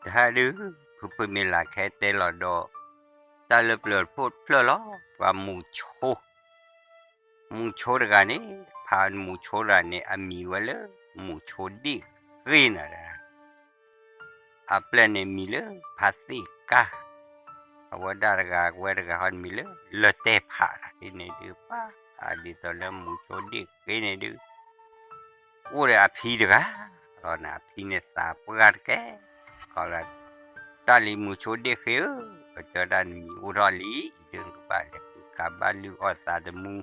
တဟါဒုး ဖုဖုမ့ၢ်လၢ်ခဲတဲလီၤဒီး တၢ်လၢပျၢၤတဖျၢၣ်လီၤ. ပှၤမူၤဆိ, မူၤဆိတဂၤန့ၣ်, ဖးမူၤဆိတဂၤန့ၣ် အမံၤဝဲလၢ မူၤဆိဒ့ၣ်ဃ့နၤ, အပျဲၢ်န့ၣ်မံၤလၢ ဖးသ့ၣ်ကၢ်, အဝဲဒၣ်တဂၤ ဝဲတဂၤဟီန့ၣ်မံၤလၢ လၢၢ်တဲၢ်ဖးန့ၣ်ဒုး ပှၤ ဒ်သိးလၢမူၤဆိဒ့ၣ်ဃ့န့ၣ်ဒုး အိၣ်ဒီးအဖံတဂၤလီၤန့ၣ်, အဖံန့ၣ်သးပှၢ်တကဲ, ခီလၢ တၢ်လံၤမူၤဆိဒ့ၣ်ဃ့ဧၢ, ပတဲဝဲဒၣ်နမံၤအိၣ်ထီၣ်လံ, အံၤဒုးနကဘၣ်လဲၤဃုခးဘၣ်လုၢ်အီၣ်သးသမူ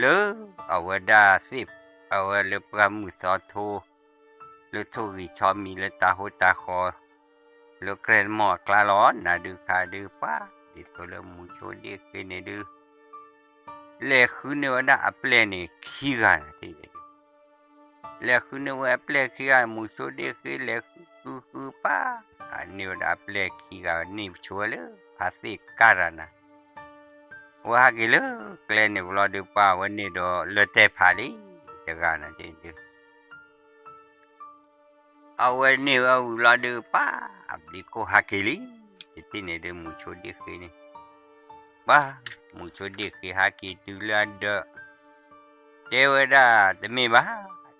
လၢ အဝဲဒၣ်သ့ၣ်, အဝဲလၢပှၢ်မုၢ်သီထိ, လၢထိၣ်ဂံၢ်ဆီမံၤလၢတၤဟိတၤဃီ လၢကြဲတမီၢ်အကျါလီၤ. နၤဒုးခးဒုးပှၤ ဒ်သိးလၢမူၤဆိဒ့ၣ်ဃ့န့ၣ်ဒုး လဲၤဃုန့ၢ်ဝဲဒၣ်အပျဲၢ်န့ၣ်ခံဂၤန့ၣ်, လဲၤဃုန့ၢ်ဝဲအပျဲၢ်ခံဂၤ မူၤဆိဒ့ၣ်ဃ့ လဲၤဃုဃုဃုပှၤ န့ၢ်ဝဲဒၣ်အပျဲၢ်ခံဂၤန့ၣ် ပဆိဝဲလၢ ဖးသ့ၣ်ကၢ်တဂၤန့ၣ် အဝဲဟဲက့ၤလၢကျဲန့ၣ်ဝံၤလီၤဒုး ပှၤအဝဲန့ၣ်ဒီးလၢၢ်တဲၢ်ဖးလံ တဂၤန့ၣ်ဒုး အဝဲန့ၢ်ဝဲဝံၤလီၤဒုး ပှၤအဘျံးခိၣ်ဟဲက့ၤလံ, တထံၣ်န့ၣ်ဒုး မူၤဆိဒ့ၣ်ဃ့န့ၣ် ပှၤ မူၤဆိဒ့ၣ်ဃ့ဟဲက့ၤတုၤလၢအဒၢး တဲဝဲဒၣ်တမ့ၢ်ဘၣ်,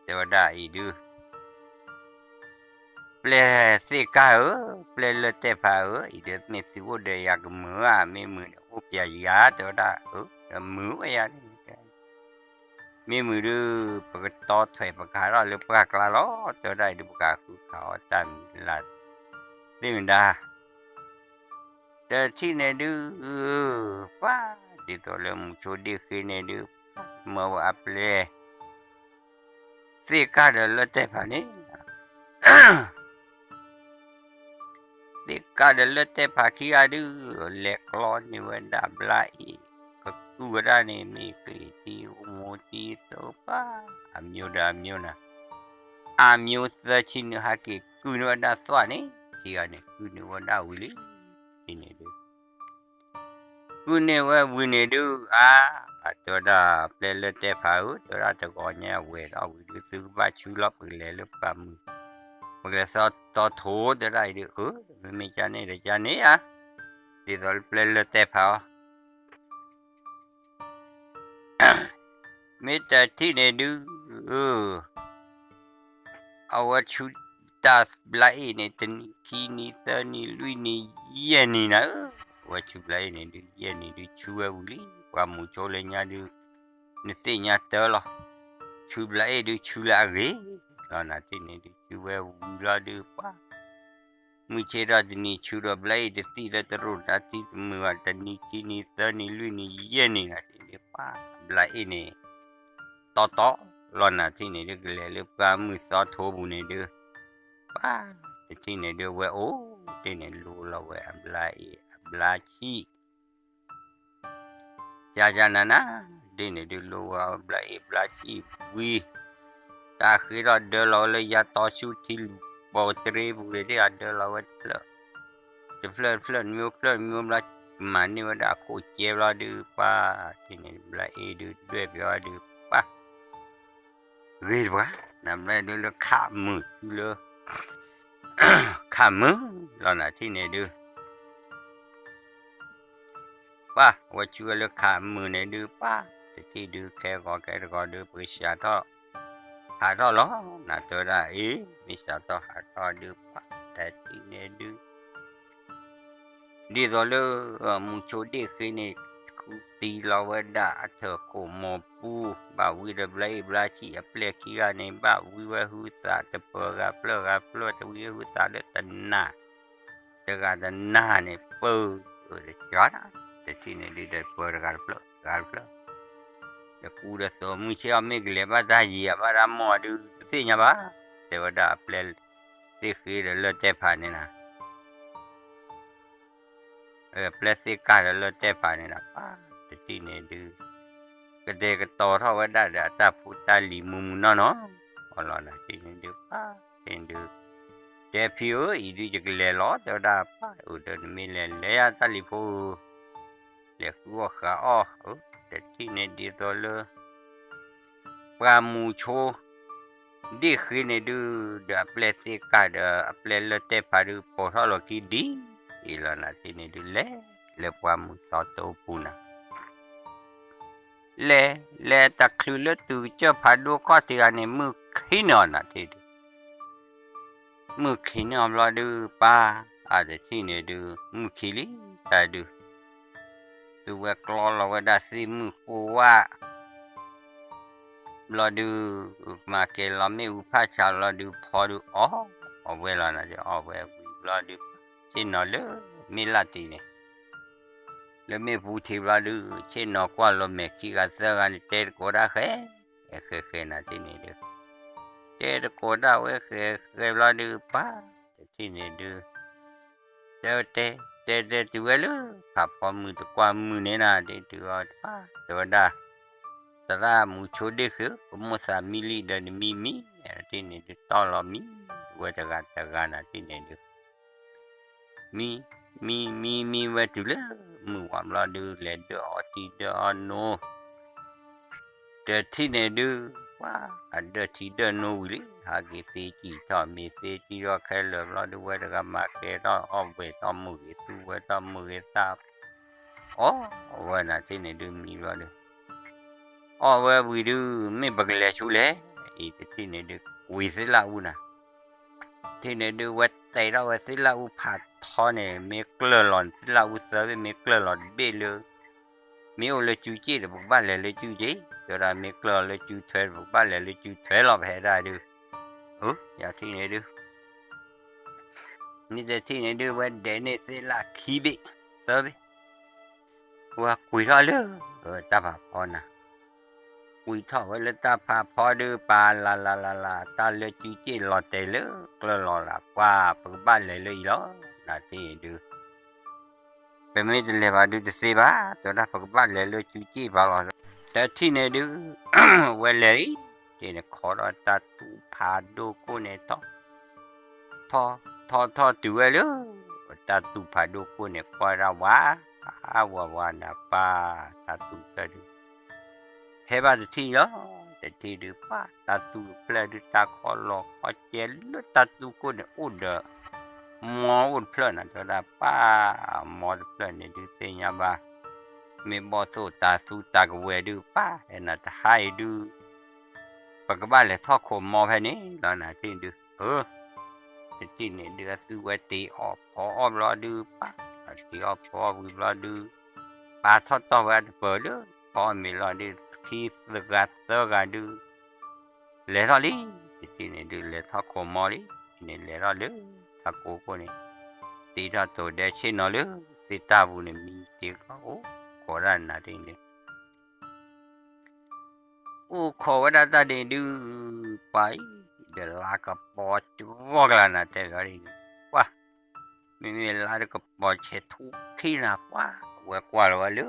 တဲဝဲဒၣ်အံၤဒုး ပျဲၢ်သ့ၣ်ကၢ်ဧၢ, ပျဲၢ်လၢၢ်တဲၢ်ဖးဧၢ, အံၤဒုးမ့ၢ်သုအိၣ်ဒီးယၤကမုာ်ဧါ, မ့ၢ်မုာ်န့ၣ်အိၣ်ပျဲယၤ တဲဝဲဒၣ်, ဒီးမုာ်ဝဲယၤန့ၣ် မ့ၢ်မုာ်ဒုး ပကတီထွဲးပကဟးထီၣ်လၢပှၢ်ကျါလီၤ, တဲဝဲဒၣ်အံၤဒုး ပကဃုခးအီၣ်တၢ်မံၤလၢ်သ့ၣ်မတၤ တထံၣ်န့ၣ်ဒုး ပှၤ ဒ်သိးလၢမူၤဆိဒ့ၣ်ဃ့န့ၣ်ဒုး မၢဝဲအပျဲၢ် သ့ၣ်ကၢ်ဒီးလၢၢ်တဲၢ်ဖးန့ၣ် သ့ၣ်ကၢ်ဒီးလၢၢ်တဲၢ်ဖးခံဂၤဒုး လဲၤကျီန့ၢ်ဝဲဒၣ်ဘျါအ့ၣ် ကကုၢ်ဝဲဒၣ်န့ၣ် မ့ၢ်က့ၤထံမိၢ်ထံသိ ပှၤ အမျိုးဒီးအမျိုးနၤ အမျိုးသၢဆံနုာ်ဟဲက့ၤကုၢ်န့ၢ်ဝဲဒၣ်သွၣ်န့ၣ် ခံဂၤန့ၣ် ကုၢ်န့ၢ်ဝဲဒၣ်ဝံၤလံ န့ၣ်ဒုး ကုၢ်န့ၢ်ဝဲဝံၤန့ၣ်ဒုး အါ တဲဝဲဒၣ် ပျဲၢ်လၢၢ်တဲၢ်ဖးဧၢ တဲဝဲဒၣ် တဂီၤညါဝဲၤဒီးဝံၤဒုး သုကဘၣ်ဆူလီၤ ပကလဲၤလၢပှၢ်မုၢ် ပကလဲၤသီတီထိ တဲဝဲဒၣ်အံၤဒုး အၢ မ့မ့ၢ်ကန့ၣ်ဒီးကန့ၣ်ဧါ ဒ်သိးလၢပျဲၢ်လၢၢ်တဲၢ်ဖးအီၤ မ့ၢ်တထံၣ်န့ၣ်ဒုး အဝဲဆူတၢ်ဘျါအ့ၣ်န့ၣ် တနံၤခံနံၤသၢနံၤလွံၢ်နံၤယဲၢ်နံၤနၤဧၢ, အဝဲဆူဘျါအ့ၣ်န့ၣ်ဒုး ယဲၢ်နံၤဒုး ဆူဝဲဝံၤလံ ပှၤမူၤဆိလၢညါဒုး နသ့ၣ်ညါတၢ်လီၤ, ဆူဘျါအ့ၣ်ဒုး ဆူလၢအဂ့ၤလီၤ နၤတထံၣ်န့ၣ်ဒုး ဆူဝဲဝံၤလီၤဒုး ပှၤ မုၢ်ဆ့ၣ်ထီၣ်တနံၤ ဆူဒီးဘျါအ့ၣ်တသံၣ်လၢတရိၣ်တၢ်ထံတမုာ်ဘၣ် တနံၤခံနံၤသၢနံၤလွံၢ်နံၤယဲၢ်နံၤနၤတထံၣ်န့ၣ် ပှၤ ဘျါအ့ၣ်န့ၣ် တီတီလီၤ နၤတထံၣ်န့ၣ်ဒုး ကလဲၤလၢပှၢ်မုၢ်သီထိပူၤန့ၣ်ဒုး ပှၤ တထံၣ်န့ၣ်ဒုး အဝဲအိၣ်တ့ၢ်န့ၣ် လိလီၤဝဲအဘျါအ့ၣ်အဘျါဆံၣ် ကကနန ဒ်န့ၣ်ဒုး လိဝဲအဘျါအ့ၣ်ဘျါဆံၣ်ဝံၤ တၢ်ဃ့ထီၣ်ဒၢလီၤဝဲလၢယါတီဆူထံလူၢ်ပိာ်တရ့ပူၤန့ၣ် ဒ်အဒၢလီၤဝဲတဖျၢၣ် တဖျၢၣ်တဖျၢၣ် တမျိုးဖျၢၣ်တမျိုးဘျါ မၤန့ၢ်ဝဲဒၣ်အခိၣ်ကဲဘျီဒုး ပှၤ တထံၣ်န့ၣ် ဘျါအ့ၣ်ဒုး ဒွဲၣ်ပျီဝဲဒုး ပှၤ ဂ့ၤတပှၤ နဘျါအ့ၣ်ဒုးလၢခးမုာ်ဆူလၢ ခးမုာ်လီၤ နၤတထံၣ်န့ၣ်ဒုး ပှၤ အဝဲဆူဝဲလၢခးမုာ်န့ၣ်ဒုး ပှၤ တထံၣ်ဒုး ခဲဂီၤခဲတဂီၤဒုး ပကစးထီၣ် ဟးထီၣ်လီၤ နၤတဲဝဲဒၣ်အံၤ မ့ၢ်စးထီၣ်ဟးထီၣ်ဒုး ပှၤ တထံၣ်န့ၣ်ဒုး ဒ်သိးလၢ မူၤဆိဒ့ၣ်ဃ့န့ၣ် ဃုသံလီၤဝဲဒၣ်အထၢၣ်ခိၣ်မိၢ်ပူၤ ဘၣ်ဝံဒီးဘျါအ့ၣ်ဘျါဆံၣ်အပျဲၢ်ခံဂၤန့ၣ် ဘၣ်ဝံဝဲဟုသးတပၢၤဂၤဖျၢၣ်ဂၤဖျၢၣ် တဝံဟုသးလၢတနၤ တဂၤတနၤန့ၣ် ပၢၢ် တကၠီနၤ တထံၣ်န့ၣ်ဒုး တပၢၤတဂၤတဖျၢၣ် တဂၤတဖျၢၣ် တကူဒီးသိးမုၢ်ဆ့ၣ်အီၤမ့ၢ်ကလဲၤဘၣ်တၢ်ယံၤအဘၣ်တၢ်မီၢ်အီၤဒုး တသ့ၣ်ညါဘၣ် တဲဝဲဒၣ်အပျဲၢ် သ့ၣ်ဃ့ဒီးလၢၢ်တဲၢ်ဖးန့ၣ်နၤ ပျဲၢ်သ့ၣ်ကၢ်ဒီးလၢၢ်တဲၢ်ဖးန့ၣ်နၤ ပှၤ တထံၣ်န့ၣ်ဒုး ကတဲာ်ကတီၤထီၣ်ဝဲဒၣ်ဒီးအတၢ်ဖိတၢ်လံၤမုာ်မုာ်နီၢ်နီၢ် အလီၤနၤတထံၣ်န့ၣ်ဒုး ပှၤ တထံၣ်န့ၣ်ဒုး တဲဖံဧၢ အံၤဒုးယကလဲၤလီၤ တဲဝဲဒၣ် ပှၤ အိၣ်ဒီးနမ့ၢ်လဲၤလဲၤယၤတၢ်လံၤဖိဧၢ လဲၤဃုအီၣ်ဃုအီၣ် တထံၣ်န့ၣ်ဒ်သိးလၢ ပှၤမူၤဆိ ဒ့ၣ်ဃ့န့ၣ်ဒုး ဒီးအပျဲၢ်သ့ၣ်ကၢ်ဒီးအပျဲၢ်လၢတဲဖးဒုး ပိာ်ထီၣ်လီၤခံဒ်အံၤလီၤနၤ တထံၣ်န့ၣ်ဒုး လဲၤလၢပှၢ်မုၢ်သီတိပူၤနၤ လဲၤ လဲၤတချုးလၢတုၤကစၢၢ်ဖးဒိၣ်ခီၣ်ထံးဂၤန့ၣ် မုၢ်ခံန့ၢ်အီၤနၤ တထံၣ်ဒုး မုၢ်ခံန့ၢ်အီၤဘျီဒုး ပၢ် အတထံၣ်န့ၣ်ဒုး မုၢ်ခံလံ တၢ်ဒုး သုဝဲကျီလီၤဝဲဒၣ်သ့ၣ်မုၢ်ဃိဝၣ် ဘျီဒုး မၤကဲၤလီၤမ့ၣ်အူဖးဆးဘျီဒုး ဖီဒုးအီၣ် အီၣ်ဝဲလီၤနၤ အီၣ်ဝဲဝံၤဘျီဒုး ဆ့ၣ်နီၤလၢမ့ၢ်လၢ်တံၢ်န့ၣ် လၢမ့ၣ်ပူၤထံးဘျီဒုး ဆ့ၣ်နီၤကွၢ်လီၤမဲာ်ခံဂၤသၢဂၤန့ၣ် တဲတကိးဒၣ်ဃဲ ဃဲဃဲနၤ တထံၣ်န့ၣ်ဒုး တဲတကိးဒၣ်ဝဲဃဲဃဲဘျီဒုး ပၢ် တထံၣ်န့ၣ်ဒုး တဲဝဲတဲ တဲတဲတုၤဝဲလၢ ဖးဖီမုၢ်တကွၢ်မုၢ်န့ၣ်နၤ ဒ်တုၤအီၤတပၢ် တဲဝဲဒၣ် သရၣ်မူဆိဒ့ၣ်ဃ့ ကမိၣ်သးမံလံဒီးနမံမံ တထံၣ်န့ၣ်ဒုး တီၢ်လီၤမံ ဝဲတဂၤတဂၤနၤ တထံၣ်န့ၣ်ဒုး မံ မံ မံ မံဝဲတုၤလၢ မုၢ်ဝါဘျီဒုး လဲၤဒၢၣ်အီထံဒၢၣ်အီနိ တထံၣ်န့ၣ်ဒုး ပှၤအဒၢၣ်ထံဒၢၣ်နိဝံၤလံ ဟးက့ၤသ့စံၣ်ထီၣ်မ့ၤသ့စံၣ်ထီၣ်ခဲလၢာ်ဘျီဒုး ဝဲတဂၤမၤကဲၤထီၣ်အီၣ်ဘှဲၣ်ထီၣ်မုၢ်ဂ့ၤသူဝဲထီၣ်မုၢ်ဂ့ၤသၣ် အီၣ်ဝဲနၤ တထံၣ်န့ၣ်ဒုး မံဘျီဒုး အီၣ်ဝဲဝံၤဒုး မ့ၢ်ပကလဲၤဆူလဲၣ် အံၤတထံၣ်န့ၣ်ဒုး ကွံာ်သ့ၣ်လၣ်အူနၤ တထံၣ်န့ၣ်ဒုး ဝဲတဲထီၣ်ဝဲသ့ၣ်လၣ်အူဖးထီန့ၣ် မ့ၢ်ကျၢၢ်လီၤန့ၣ် သ့ၣ်လၣ်အူသၢဘ့ၣ် မ့ၢ်ကျၢၢ်လီၤတဘ့ၣ်လၢ မ့ၢ်အိၣ်လၢစုက့ၣ်ဒီး ပကဘၣ်လဲၤလၢစုက့ၣ် တဲဝဲဒၣ် မ့ၢ်ကျၢၢ်လီၤလၢစုထွဲဒီး ပကဘၣ်လဲၤလၢစုထွဲလီၤ ပဟဲဒၣ်ဒုး အၢ ယၤထံၣ်န့ၣ်ဒုး န့ၣ်တထံၣ်န့ၣ်ဒုး ဝဲဒဲးန့ၢ်သ့ၣ်လၣ်ခံဘ့ၣ် သၢဘ့ၣ် ဝဲကွံာ်ထီၣ်လၢ တၢ်ဖးဖီနၤ ကွံာ်ထီၣ်ဝဲလၢတၢ်ဖးဖီဒုး ပာ်လၢ်လၢ်လၢ်လၢ် တၢ်လၢစုက့ၣ်လီၤတဲာ်လၢကျၢၢ်လီၤလၢ် ပှၤ ပကဘၣ်လဲၤလၢအံၤလီၤ နၤတထံၣ်ဒုး ပမ့ၢ်တလဲၤဘၣ်ဒုးတသ့ဘၣ် တဲဝဲဒၣ် ပကဘၣ်လဲၤလၢစုက့ၣ်ပာ်လီၤ တထံၣ်န့ၣ်ဒုး ဝဲလဲၤလံ တထံၣ်န့ၣ် ခိးဒီးတၢ်သူၣ်ဖးဒိၣ်ကိၣ်န့ၣ်ထီၣ် ထီၣ်ထီၣ်ထီၣ်တုၤဝဲလၢ တၢ်သူၣ်ဖးဒိၣ်ကိၣ်န့ၣ် ကွၢ်ဒၣ်ဝါ ဝါဝါနၤ ပၢ် တၢ်သူၣ်ဖျၢၣ်ဒုး ဟဲဘၣ်တထံၣ်လီၤ တထံၣ်ဒုး ပၢ် တၢ်သူၣ်တဖျၢၣ်ဒုး တၢ်ခီလီၤခီကဲလၢတၢ်သူၣ်ကိၣ်န့ၣ် အိၣ်ဒီး မီအိၣ်တဖျၢၣ်နၤ တဲဝဲဒၣ် ပၢ် မီတဖျၢၣ်န့ၣ်ဒုး သ့ၣ်ညါဘၣ် မ့ၢ်ဘီၣ်သိၣ်တၤသူတၤကဝဲၤဒုး ပၢ် ဟဲနၤတဟါအံၤဒုး ပကဘၣ်လဲၤထီၣ်ခိးမီဖဲန့ၣ်လီၤ နၤတထံၣ်ဒုး အၢ တထံၣ်န့ၣ်ဒုး အသုဝဲတ့အီၣ်ဖီအီၣ်ဘျီဒုး ပၢ် တ့အီၣ်ဖီအီၣ်ဝံၤဘျီဒုး ပာ်ထီၣ်တီၢ်ဝဲအတပၢၤလၢ ဖီအီၣ်မ့ၤလီၤဒုး ခံသဂၤသၢဂၤဒုး လဲၤထီၣ်လံ တထံၣ်န့ၣ်ဒုး လဲၤထီၣ်ခိးမီလံ န့ၣ်လဲၤထီၣ်လၢ တၢ်ကိးကိၣ်န့ၣ် တ့ထီၣ်တိၤဒဲးဆ့ၣ်နီၤလၢ သ့ၣ်တၢ်ပူၤန့ၣ် မံတ့ၢ်ကီးအိၣ် ခိးဒၣ်နၤတထံၣ်န့ၣ် အိၣ်ခိးဝဲဒၣ်တၢ်န့ၣ်ဒုး ပှၤအံၤ ဒီးလါကပီၤကဂီၢ်ကျါနၤ တဲဝဲဒၣ်န့ၣ် ပှၤ မ့မ့ၢ်လါတကပီၤဆဲးထူခံနၤ ပှၤ အဝဲကွၢ်လီၤဝဲလၢ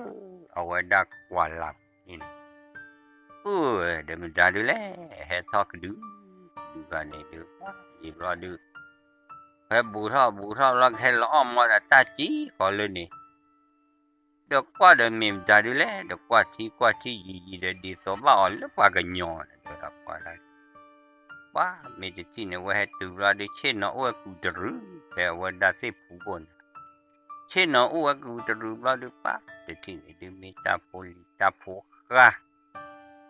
အဝဲဒၣ်ကွၢ်လၢ်န့ၣ် အိၣ်ဒီးမတၤဒုးလဲၣ် ဟဲထီၣ်ကဒု ကဒုဂၤန့ၣ်ဒုး ပှၤ ယံာ်ဘျီဒုး ဖဲဘူးထီၣ်ဘူးထီၣ်ဘျီ ကဟဲလီၤအီၣ်မီဒီးတၢ်စံၣ်ဃီလၢန့ၣ် ဒီးကွၢ်ဒီးမ့ၢ်မတၤဒုးလဲၣ် ဒီးကွၢ်ထံကွၢ်ထံယံာ်ယံာ်ဒီး ဒ်သိးဘၣ်အီၤလၢပှၤကညီန့ၣ် တဲဝဲဒၣ်ကွၢ်ဒၣ် ပှၤ မ့ၢ်တထံၣ်န့ၣ် ဝဲဟဲတုၤဘျီဒုး ဆ့ၣ်နီၤအိၣ်ဝဲကူးတရူး ဖဲအဝဲဒၣ်သ့ၣ်ဖူဘိန့ၣ် ဆ့ၣ်နီၤအိၣ်ဝဲကူးတရူးဘျီဒုး ပှၤ တထံၣ်န့ၣ်ဒုး မ့ၢ်တၢ်ဖိလံၤတၢ်ဖိဃၢ်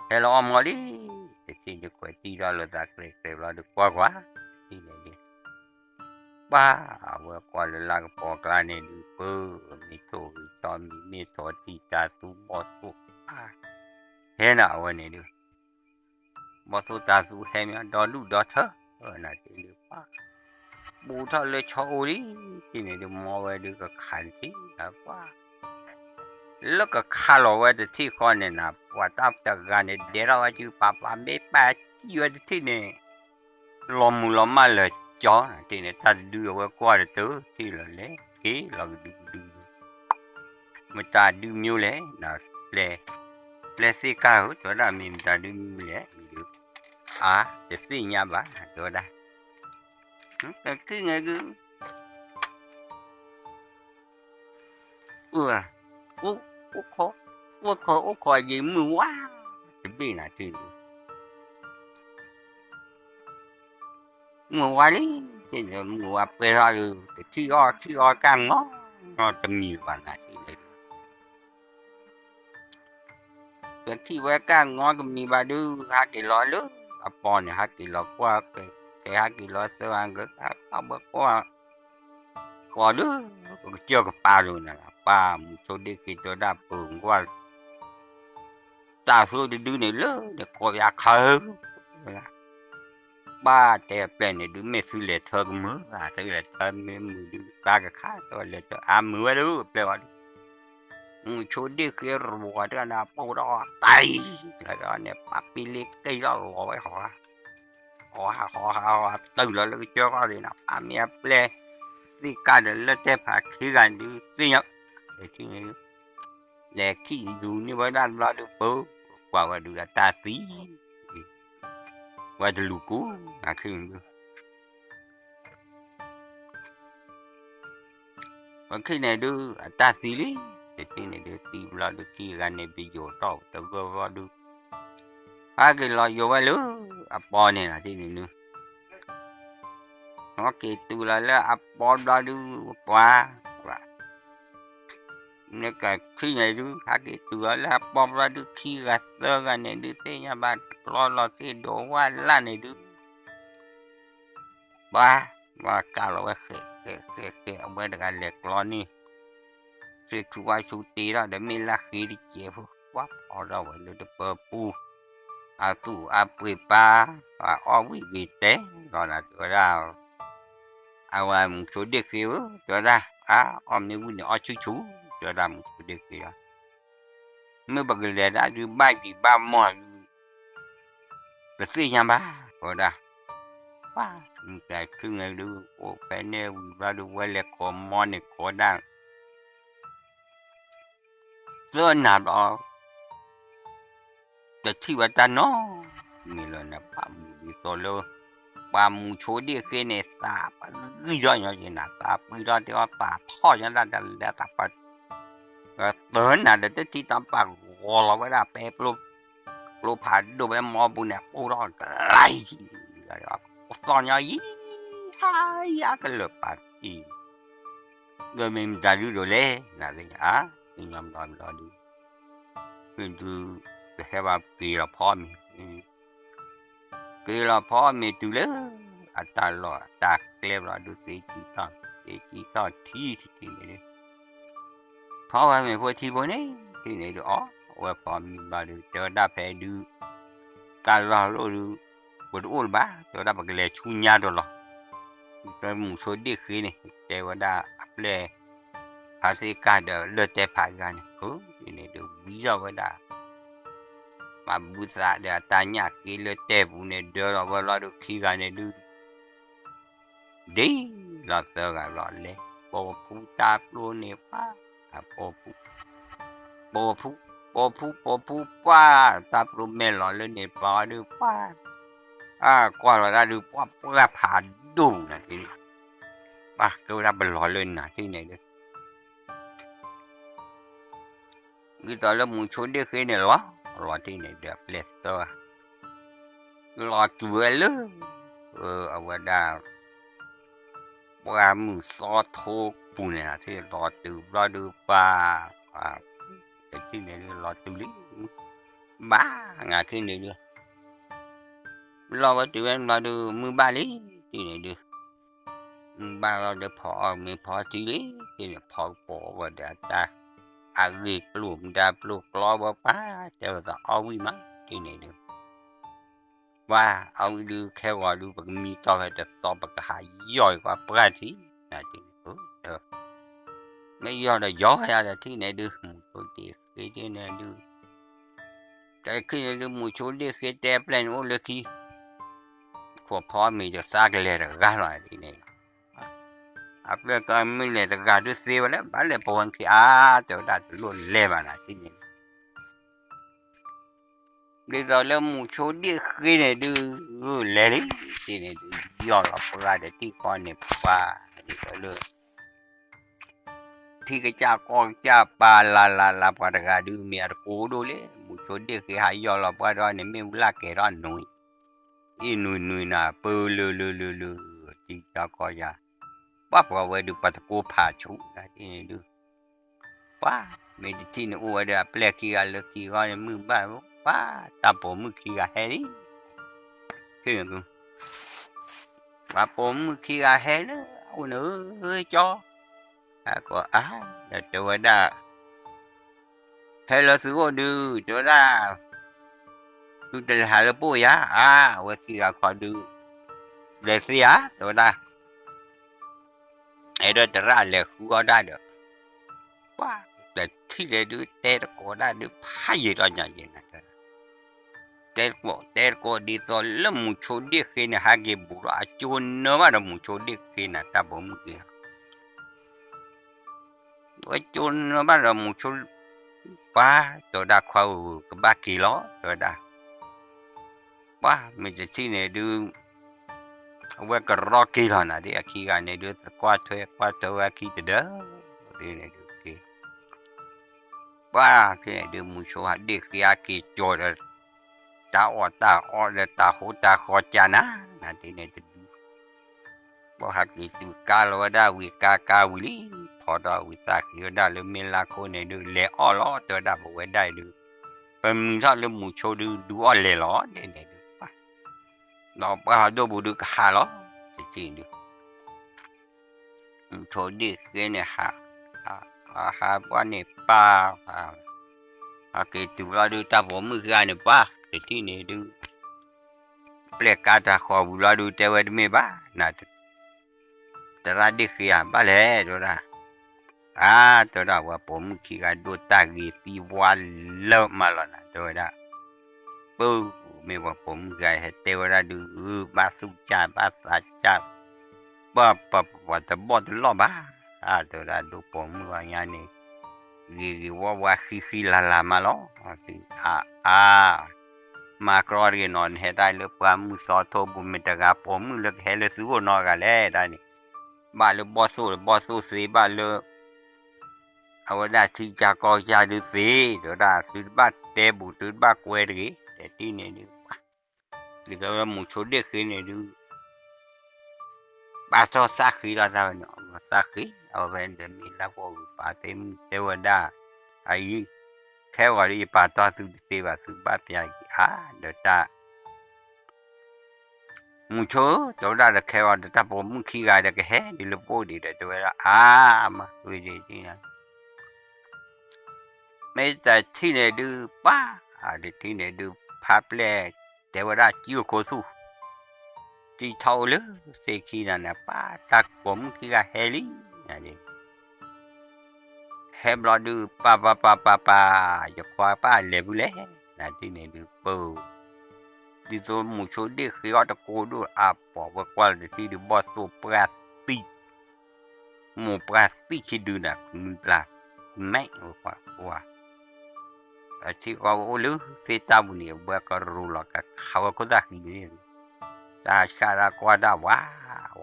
ဟဲလီၤအီၣ်မီလံ တထံၣ်ဒုးကွဲးတံၢ်ထီၣ်လိာ်သးကြဲးကြဲးဘျီဒုး ကွၢ်ကွၢ် တထံၣ်န့ၣ်ဒုး ပှၤ အဝဲကွၢ်လၢလါကပီၤကျါန့ၣ်ဒုး ပၢ မ့ၢ်ထိၣ်ဂံၢ်ထီၣ်မံၤ မ့ၢ်ထိၣ်တံၢ်တၢ်သူဘီၣ်သိၣ် ပှၤ ဟဲနၤအဝဲန့ၣ်ဒုး ဘီၣ်သိၣ်တၢ်သူဟဲမး ဒီဒူၣ်ဒီထၢ နၤတထံၣ်ဒုး ပှၤ ဘူးထီၣ်လၢဆီအိၣ်လံ တထံၣ်န့ၣ်ဒုး မီဝဲဒုးကခးတထံၣ် ပှၤ လၢကခးလီၤဝဲတထံၣ်ဃီန့ၣ်နၤ ပှၤတၢ်တဂၤန့ၣ် ဒဲးထီၣ်ဝဲစု ပာ်ပာ်မ့ၢ်ပာ်စံၣ်ဝဲတထံၣ်န့ၣ် လီၤမုၢ်လီၤမၢ်လၢာ်ကၠီနၤ တထံၣ်န့ၣ် တၢ်တဒုအဝဲကွၢ်တတုၤ တထံၣ်လီၤလဲၤက့ၤလီၤကဒုကဒု မတၤဒုးမံလဲၣ် ပျဲၢ်သ့ၣ်ကၢ်ဧၢ တဲဝဲဒၣ် မ့ၢ်မတၤဒုးမံလဲၣ် အါ တသ့ၣ်ညါဘၣ် တဲဝဲဒၣ် က့ၤငဲၤက့ၤ အိၣ်ခိး အိၣ်ခိး အိၣ်ခိးယံာ်မုၢ်ဝါ တဘ့ၣ်နၤတထံၣ်ဒုး မုၢ်ဝါလံ, မုၢ်ဝါပှဲၤထီၣ်ဒီး တထံၣ်အီၣ်ထံၣ်အီၣ်ကၢ်နီတမံၤဘၣ်နၤ, ပထံၣ်ဝဲကၢ်နီတမံၤဘၣ်ဒုး ဟးက့ၤလီၤလၢအပီန့ၣ် ဟးက့ၤလီၤကွၢ်, ကဟးက့ၤလီၤသၢဂၤကဘၣ်ကွၢ် ဃီဒုး ပကစၢၢ်ကပၤဒိၣ်နၤလီၤ, ပၢ်မုဆိဒ့ၣ်ဃ့တၢ်ဒၣ်ပၢၤကွၢ် တၢ်ဆိတဒုန့ၣ်လၢန့ၣ်ကိးပယါခါဧၢ, ပၢ်တဲအပျဲၢ်န့ၣ်ဒုး မ့ၢ်သုလဲၤထၢကမုာ်ဧါ, သုလဲၤထၢမ့ၢ်မုာ်ဒုး တၢ်ကခါတလဲၤထၢအါမုာ်ဝဲဒုး အပျဲၢ်ဝဲဒုး, မုဆိဒ့ၣ်ဃ့ရိၤတၢ်နၤ ပိၢ်ဒီးတၢ်အံၤ လၢန့ၣ် ပၢ်ပ့လ့က့ၤလီၤလီၤဝဲဟီဧါ ဟီဟးဟီဟးဟီဟးတုၤလီၤလၢကစၢၢ်ခီၣ်ဒၣ်နၤ ပၢ်မ့ၢ်အပျဲၢ် သ့ၣ်ကၢ်ဒီးလၢတဲဖးခံဂၤဒုးသ့ၣ်ညါ, လဲၤခံယူၤန့ၢ်ဝဲဒၣ်တဘျီဒုးပၢၤ, ကွၢ်ဝဲဒုးအတၢ်သံ, ဝဲတလူၤကူ, အခံန့ၣ်ဒုး ပှၤခံန့ၣ်ဒုး အတၢ်သံလံ, တထံၣ်န့ၣ်ဒုး သံဘျီဒုး ခံဂၤန့ၣ် ပယိၤထီၣ်တဂၢၢ်ဘျီဒုး, ဟဲက့ၤလီၤယိၤဝဲလၢ အပီန့ၣ်လီၤ ထံၣ်န့ၣ်ဒုး, ဟဲက့ၤတုၤလီၤလၢအပီဘျီဒုး ပှၤ, နကခံန့ၣ်ဒုး ဟဲက့ၤတုၤလီၤလၢအပီဘျီဒုး ခံဂၤသၢဂၤန့ၣ်ဒုး သ့ၣ်ညါဘၣ်ကျီလီၤသ့ၣ်ဒိးဝၢ်လၢ်န့ၣ်ဒုး ပှၤ, ပှၤကးလီၤဝဲဃဲးဃဲးဃဲးဃဲး အဝဲတဂၤလဲၤကျီန့ၣ်, သ့ၣ်ထူဝါဆူတ့ထီၣ်ဒီး မ့ၢ်လၢဃ့တစဲးဖိ ပှၤဖီထီၣ်ဝဲလၢတပၢပူၤ, အသူၣ်အပှ့ၤပၢ်, အီၣ်ဝံၣ်ဂ့ၤတဲလီၤနၤ တဲဝဲဒၣ်, အဝဲမုဆိဒ့ၣ်ဃ့ဧၢ တဲဝဲဒၣ်, အါ အီၣ်မ့ၢ်ဝံၣ်န့ၣ်အီၣ်ဆူၣ်ဆူၣ် တဲဝဲဒၣ်မုဆိဒ့ၣ်ဃ့လီၤ မ့ၢ်ပကလဲၤဒၣ်ဒုးဘၣ်ယံၤဘၣ်မီၢ်ဒုး, ပသ့ၣ်ညါဘၣ် တဲဝဲဒၣ်, ပှၤ, မုၢ်ကျဲၤခုန့ၣ်ဒုး အိၣ်ဖဲန့ၣ်ဝံၤဘျီဒုး ဝဲလဲၤကိးမီန့ၣ်ကိးဒၣ် သၢနၤဘျီ တထံၣ်ဝဲတၢ်နီတမံၤလၢၤန့ၣ် ပှၤမုၢ်ဒ်သိးလၢ ပှၤမုဆိဒ့ၣ်ဃ့န့ၣ် သးပှၢ်ဂံၢ်ထီၣ်ညီက့ၤနၤ သးပှၢ်ထီၣ်တ့ၢ်အီၣ် ပာ်ထီၣ်ညီဒၣ်တလဲသးပှၢ်, သၢနၤဒီးတထံၣ်တၢ်ပာ်ဂီၤလီၤဝဲဒၣ် ပဲကျိဖးဒိၣ်ဝဲမီပူၤန့ၣ် ပိၢ်ထီၣ်တလါယံၤ, သီၣ်ညီယံၤ, ဟါယၤကလၢာ်ပာ်တံၢ် ဒီးမ့ၢ်မတၤဒုဒိးလဲၣ် နသ့ၣ်ညါ, သ့ၣ်ညါဘျီဘျီဒုး, ဒုး, ကဟဲဘၣ်က့ၤလီၤဖီမ့ၤ, က့ၤလီၤဖီမ့ၤတုၤလၢ အတၢ်လီၢ်တၢ်ကျဲဘျီဒုး သ့ကံထီၣ်, သ့ကံထီၣ်ထံထံန့ၣ်ဒုး, ဖီဝဲမ့ၤဖိထံဖိန့ၣ် ထံန့ၣ်ဒုး အီၣ်ဝဲဖီမ့ၤဘျီဒုး တဲဝဲဒၣ်ဖဲဒုး ကၢ်လီၢ်လိၣ်ဒုး ပတအိၣ်လၢၤဘၣ် တဲဝဲဒၣ် ပကလဲၤဆူညါဒီးလီၤ. မုဆိဒ့ၣ်ဃ့န့ၣ် တဲဝဲဒၣ်အပျဲၢ် ဖါသ့ၣ်ကၢ်ဒီးလၢတဲဖးဂၤန့ၣ် အန့ၣ်ဒုးဝံထီၣ်ဝဲဒၣ် ပှၤဘုသးဒီးအတၢ်ညၣ်ဃ့လၢတဲပူၤန့ၣ် ဒၢလီၤဝဲလီၤဒုး ခံဂၤန့ၣ်ဒုး ဒ်လီၤသၢဂၤလီၤလဲၤ ပိာ်ဖူတၢ်ပျိန့ၣ်ပှၢ်, ပိာ်ဖူ, ပိာ်ဖူ, ပိာ်ဖူပှၢ်, တၢ်ပျိမဲာ်လီၤလၢန့ၣ်ပှၢ်ဒုးပှၢ်, အကွၢ်လီၤတၢ်ဒုး ပှၢ်ပှၢ်ဖးဒိၣ်နၤ, ပှၢ်ကဲဝဲဒၣ်ပလီၤလၢနၤထံၣ်န့ၣ်ဒုး ဒ်သိးလၢမုဆိဒ့ၣ်ဃ့န့ၣ်လီၤ, လီၤထံၣ်န့ၣ်ဒီးအပျဲၢ်သၢဂၤ လီၤတုၤဝဲလၢ အဝဲဒၣ် ပှၢ်မုၢ်သီထိပူၤန့ၣ် ထံၣ်လီၤတုၤဘျီဒုးပှၢ်, တထံၣ်န့ၣ်ဒုးလီၤတုၤလံ, ဘၣ်နၤထံၣ်န့ၣ်ဒုး လီၤဝဲတုၤဝဲဘျီဒုး မုၢ်ဘၣ်လံ, ထံၣ်န့ၣ်ဒုး မုၢ်ဘၣ်လီၤဒီးဖီအီၣ်မ့ၤဖီထံလံ, ထံၣ်န့ၣ်ဖီကပိာ်ဝဲဒီးအတၢ် အဂ့ၢ်ကျိၣ်မတၤပျိကျီဝဲပှၢ်, တဲဝဲသးအီၣ်ဝံၣ်မး, ထံၣ်န့ၣ်ဒုး ပှၢ်အီၣ်ဝံၣ်ဒုးခဲဂီၤဒုး ပကမံတီၢ်ဖဲတသီ ပကဟးယီၢ်ကွၢ်ပှၢ်ထံ, မ့ၢ်ယီၢ်ဒီးယီၢ်ယၤဒီးထံၣ်န့ၣ်ဒုး မုဆိဒ့ၣ်ဃ့ထံၣ်န့ၣ်ဒုး တထံၣ်န့ၣ်ဒုး မုဆိဒ့ၣ်ဃ့တဲပျဲၢ်န့ၣ်အိၣ်လၢခံ ခိၣ်ဖီမ့ၤတသးကလဲၤတဂၤလီၤန့ၣ်, အပျဲၢ်ကမ့ၢ်လဲၤတဂၤဒုးသ့ဝဲလၢ ဘၣ်လဲၤပိာ်ဝဲခံအါ တဲဝဲဒၣ်တလိၣ်လဲၤဘၣ်နၤထံၣ်န့ၣ် ဒ်သိးလၢမုဆိဒ့ၣ်ဃ့န့ၣ်ဒုး လဲၤလံ, ထံၣ်န့ၣ်ဒုး ယီၢ်လီၤပှၢ်ဒီးထံၣ်ဃီန့ၣ်ပှၢ်, ဒ်သိးလၢ ထံကစၢ်ကီၢ်ကစၢ်ပာ်လၢ်လၢ်လၢ်ပှၤတဂၤဒုး မ့ၢ်အတကိးဒိၣ်လၢ မုဆိဒ့ၣ်ဃ့ဟးယီၢ်လီၤပှၢ်ဒီးန့ၣ် မ့ၣ်အူလၢ်ကဲၤထီၣ်နွံ, အ့ၣ်နွံနွံနၤ ပၢလၢလၢလၢလၢ ထံကီၢ်ကီၢ်ယၤ, ပှၤပှၤဝဲဒုးပှၤသကိးဖးဆူၣ်နၤဒ်န့ၣ်ဒုး, ပှၤ မ့ၢ်တထံၣ်န့ၣ်အိၣ်ဝဲဒၣ်အပျဲၢ်ခံဂၤလၢခံဂီၢ်န့ၣ် မုၢ်ဘၣ်, ပှၤတၢ်ပိာ်မုၣ်ခံဂၤဟဲလံ, ပှၤပိာ်မုၣ်ခံဂၤဟဲလၢအအိၣ်န့ၣ် ကၠီ အကိးအါ, ဒီးတဲဝဲဒၣ် ဟဲလၢသုအိၣ်ဒုး တဲဝဲဒၣ်, သုတလဲၤဟးလၢပအိၣ်ယၤ, အါ အဝဲခံဂၤခီဒုး, လဲၤသ့ဧါ တဲဝဲဒၣ်, အဲၣ်ဒိးတရၣ်လဲၤဃုအီၣ်ဒၣ်ဒီး, ပှၤ တထံၣ်န့ၣ်ဒုး တဲတကိးဒၣ်ဒုး ဖးယံာ်ဒီးညါယံာ်နၤ, တဲတကိးတဲတကိးဒ်သိးလၢမုဆိဒ့ၣ်ဃ့န့ၣ် ဟးက့ၤဘူးဒီး အကၠိနၢဘၣ်ဒီးမုဆိဒ့ၣ်ဃ့နၤ တၢ်ပိာ်မုၣ်က့ၤ ဝဲကၠိနၢဘၣ်ဒီးမုဆိ, ပှၤ တဲဝဲဒၣ်ခွါဧၢ ကဘၣ်က့ၤလီၤ တဲဝဲဒၣ်, ပှၤ မ့ၢ်တထံၣ်န့ၣ်ဒုး, အဝဲကရီက့ၤလီၤနၤဒ်အခံဂၤန့ၣ်ဒုး သကွၢ်ထွဲကွၢ်ထွဲဝဲအခံတဒၢ, ဒ်န့ၣ်ဒုးက့ၤ, ပှၤ ဖဲန့ၣ်ဒုး မုဆိဟးဒ့ၣ်ဃ့ဟးက့ၤကၠီၤဒီး တၢ်အီၣ်တၢ်အီဒီးတၢ်ဟိတၢ်ဃီကၢ်နၤ, နၤဒ်န့ၣ်တဒု ပှၤဟးက့ၤတုၤကါလီၤဝဲဒၣ်ဝံၤကါကါဝံၤလံ, ဖီထီၣ်ဝံၤသးဃ့ဝဲဒၣ်လၢမ့ၢ်လါခိၣ်န့ၣ်ဒုး လဲၤအီၣ်လီၤ တဲဝဲဒၣ်ပဝဲဒၣ်အံၤဒုး, ပမုၢ်ထီၣ်လၢမုဆိဒုး ဒုးအီၣ်လဲၤလီၤ ဒ်န့ၣ်ဒုး, ဒီးပှၤဟးဒိၣ်ပူၤဒုးကဟးလီၤ, တထံၣ်ဒုး မုဆိဒ့ၣ်ဃ့န့ၣ်ဟး, ဟးပှၢ်န့ၣ်ပၢ်, ဟးက့ၤတုၤလီၤဒုး တၢ်ပိာ်မုၣ်ခံဂၤန့ၣ်ပှၤ တထံၣ်န့ၣ်ဒုး, ပျဲၢ်ကါတၢ်ဃီၤဝံၤလီၤဒုး တဲဝဲတမ့ၢ်ဘၣ်, နၤ တရၣ်ဒ့ၣ်ဃ့ဧါ ဘၣ်လဲၣ် တဲဝဲဒၣ်, အါ တဲဝဲဒၣ် ပှၤပိာ်မုၣ်ခံဂၤဒိၣ်တၢ်ဂ့ၤသံဝါလၢမးလီၤနၤ တဲဝဲဒၣ်, ပၢ် မ့ၢ်ပှၤပိာ်မုၣ်ခံဂၤဟဲတဲဝဲဒၣ်ဒုး ဘၣ်သူၣ်ကၢ်ဘၣ်သးကၢ်, ပှၤ ပှၤတဘီၣ်တလီၢ်ဘၣ်, အါ တဲဝဲဒၣ် ဒိၣ်ပိာ်မုၣ်ဝဲညါန့ၣ် ဂ့ၤဂ့ၤဝါဝါဃံဃံလၤလၤမးလီၤ, အါ အါ မၤကြီတဂ့ၤနီၤ နဟဲတၢ်လၢပှၢ်မုၢ်သီထိပူၤ မ့ၢ်တဂၤပိာ်မုၣ်လၢကဟဲလၢသုအိၣ်နီတဂၤလဲၣ်တၢ်န့ၣ်, ဘၣ်လၢဘီၣ်သိၣ်ဘီၣ်သိၣ်သ့ဘၣ်လၢ အဝဲဒၣ်ထံကၢ်ကီၢ်ကၢ်ဒုးသ့, တဲဝဲဒၣ် သုတဘၣ်တဲဘူး သုတဘၣ်ကွဲတဂ့ၤ, တထံၣ်န့ၣ်ဒုး ဒ်သိးလၢမုဆိဒ့ၣ်ဃ့န့ၣ်ဒုး ပာ်ထီၣ်သးဃ့ဒီးတၢ်ဝဲန့ၣ် သးဃ့ အဝဲဖဲန့ၣ်မ့ၢ်လၢပှၤဂုၤပာ်သ့ၣ်မုၣ်တဲဝဲဒၣ်, အအံၤ ခဲဂီၤဒီးယပာ်ထီၣ်သုတသ့ဘၣ် သုဘၣ်ပျၢ်က့ၤအါဒီးတၢ် မုဆိ တဲဝဲဒၣ်ဒီး ခဲဂီၤဒီးတၢ်ပိာ်မုၣ်ခံဂၤဒီးကဟဲဒ်လၢပအိၣ်ဒံးဒီး တဲဝဲဒၣ် အါ မၤဃ့ဒ်န့ၣ် မ့ၢ်တထံၣ်န့ၣ်ဒုး ပှၤ တထံၣ်န့ၣ်ဒုး ဖးပျဲၢ် တဲဝဲဒၣ်ကၠံၣ်ခိၣ်သူၣ် တံၢ်ထီၣ်အိၣ်လၢသ့ၣ်ခံနၤန့ၣ် ပှၤ တၢ်ပိာ်မုၣ်ခံဂၤဟဲလံ နၤဒ် ဟဲဘျီဒုး ပၢ်ပၢ်ပၢ်ပၢ်ပၢ် ယခွါပၢ်လဲၤဖုလဲၣ် နၤဒ်န့ၣ်ဒုး ပၢ် ဒ်သိးမုဆိဒ့ၣ်ဃ့အီၣ်တကိးဒိၣ်အါပှၤ ဝဲကွၢ်လီၤတထံၣ်ဒုး ဘီၣ်သိၣ်ပှၢ်သံ မိၢ်ပှၢ်သံခံဒုးနၤ မုၢ်ပျၢ် မဲာ်ဝဲကွၢ်ကွၢ် အထံဃီဝဲအိၣ်လၢသ့ၣ်တၢ်ပူၤန့ၣ် အဝဲကရူၤလီၤကခးဝဲခိၣ်သၣ်ဃံန့ၣ် တၢ်ဟးဆှၣ်တၢ်ကွၢ်တၢ်ဝး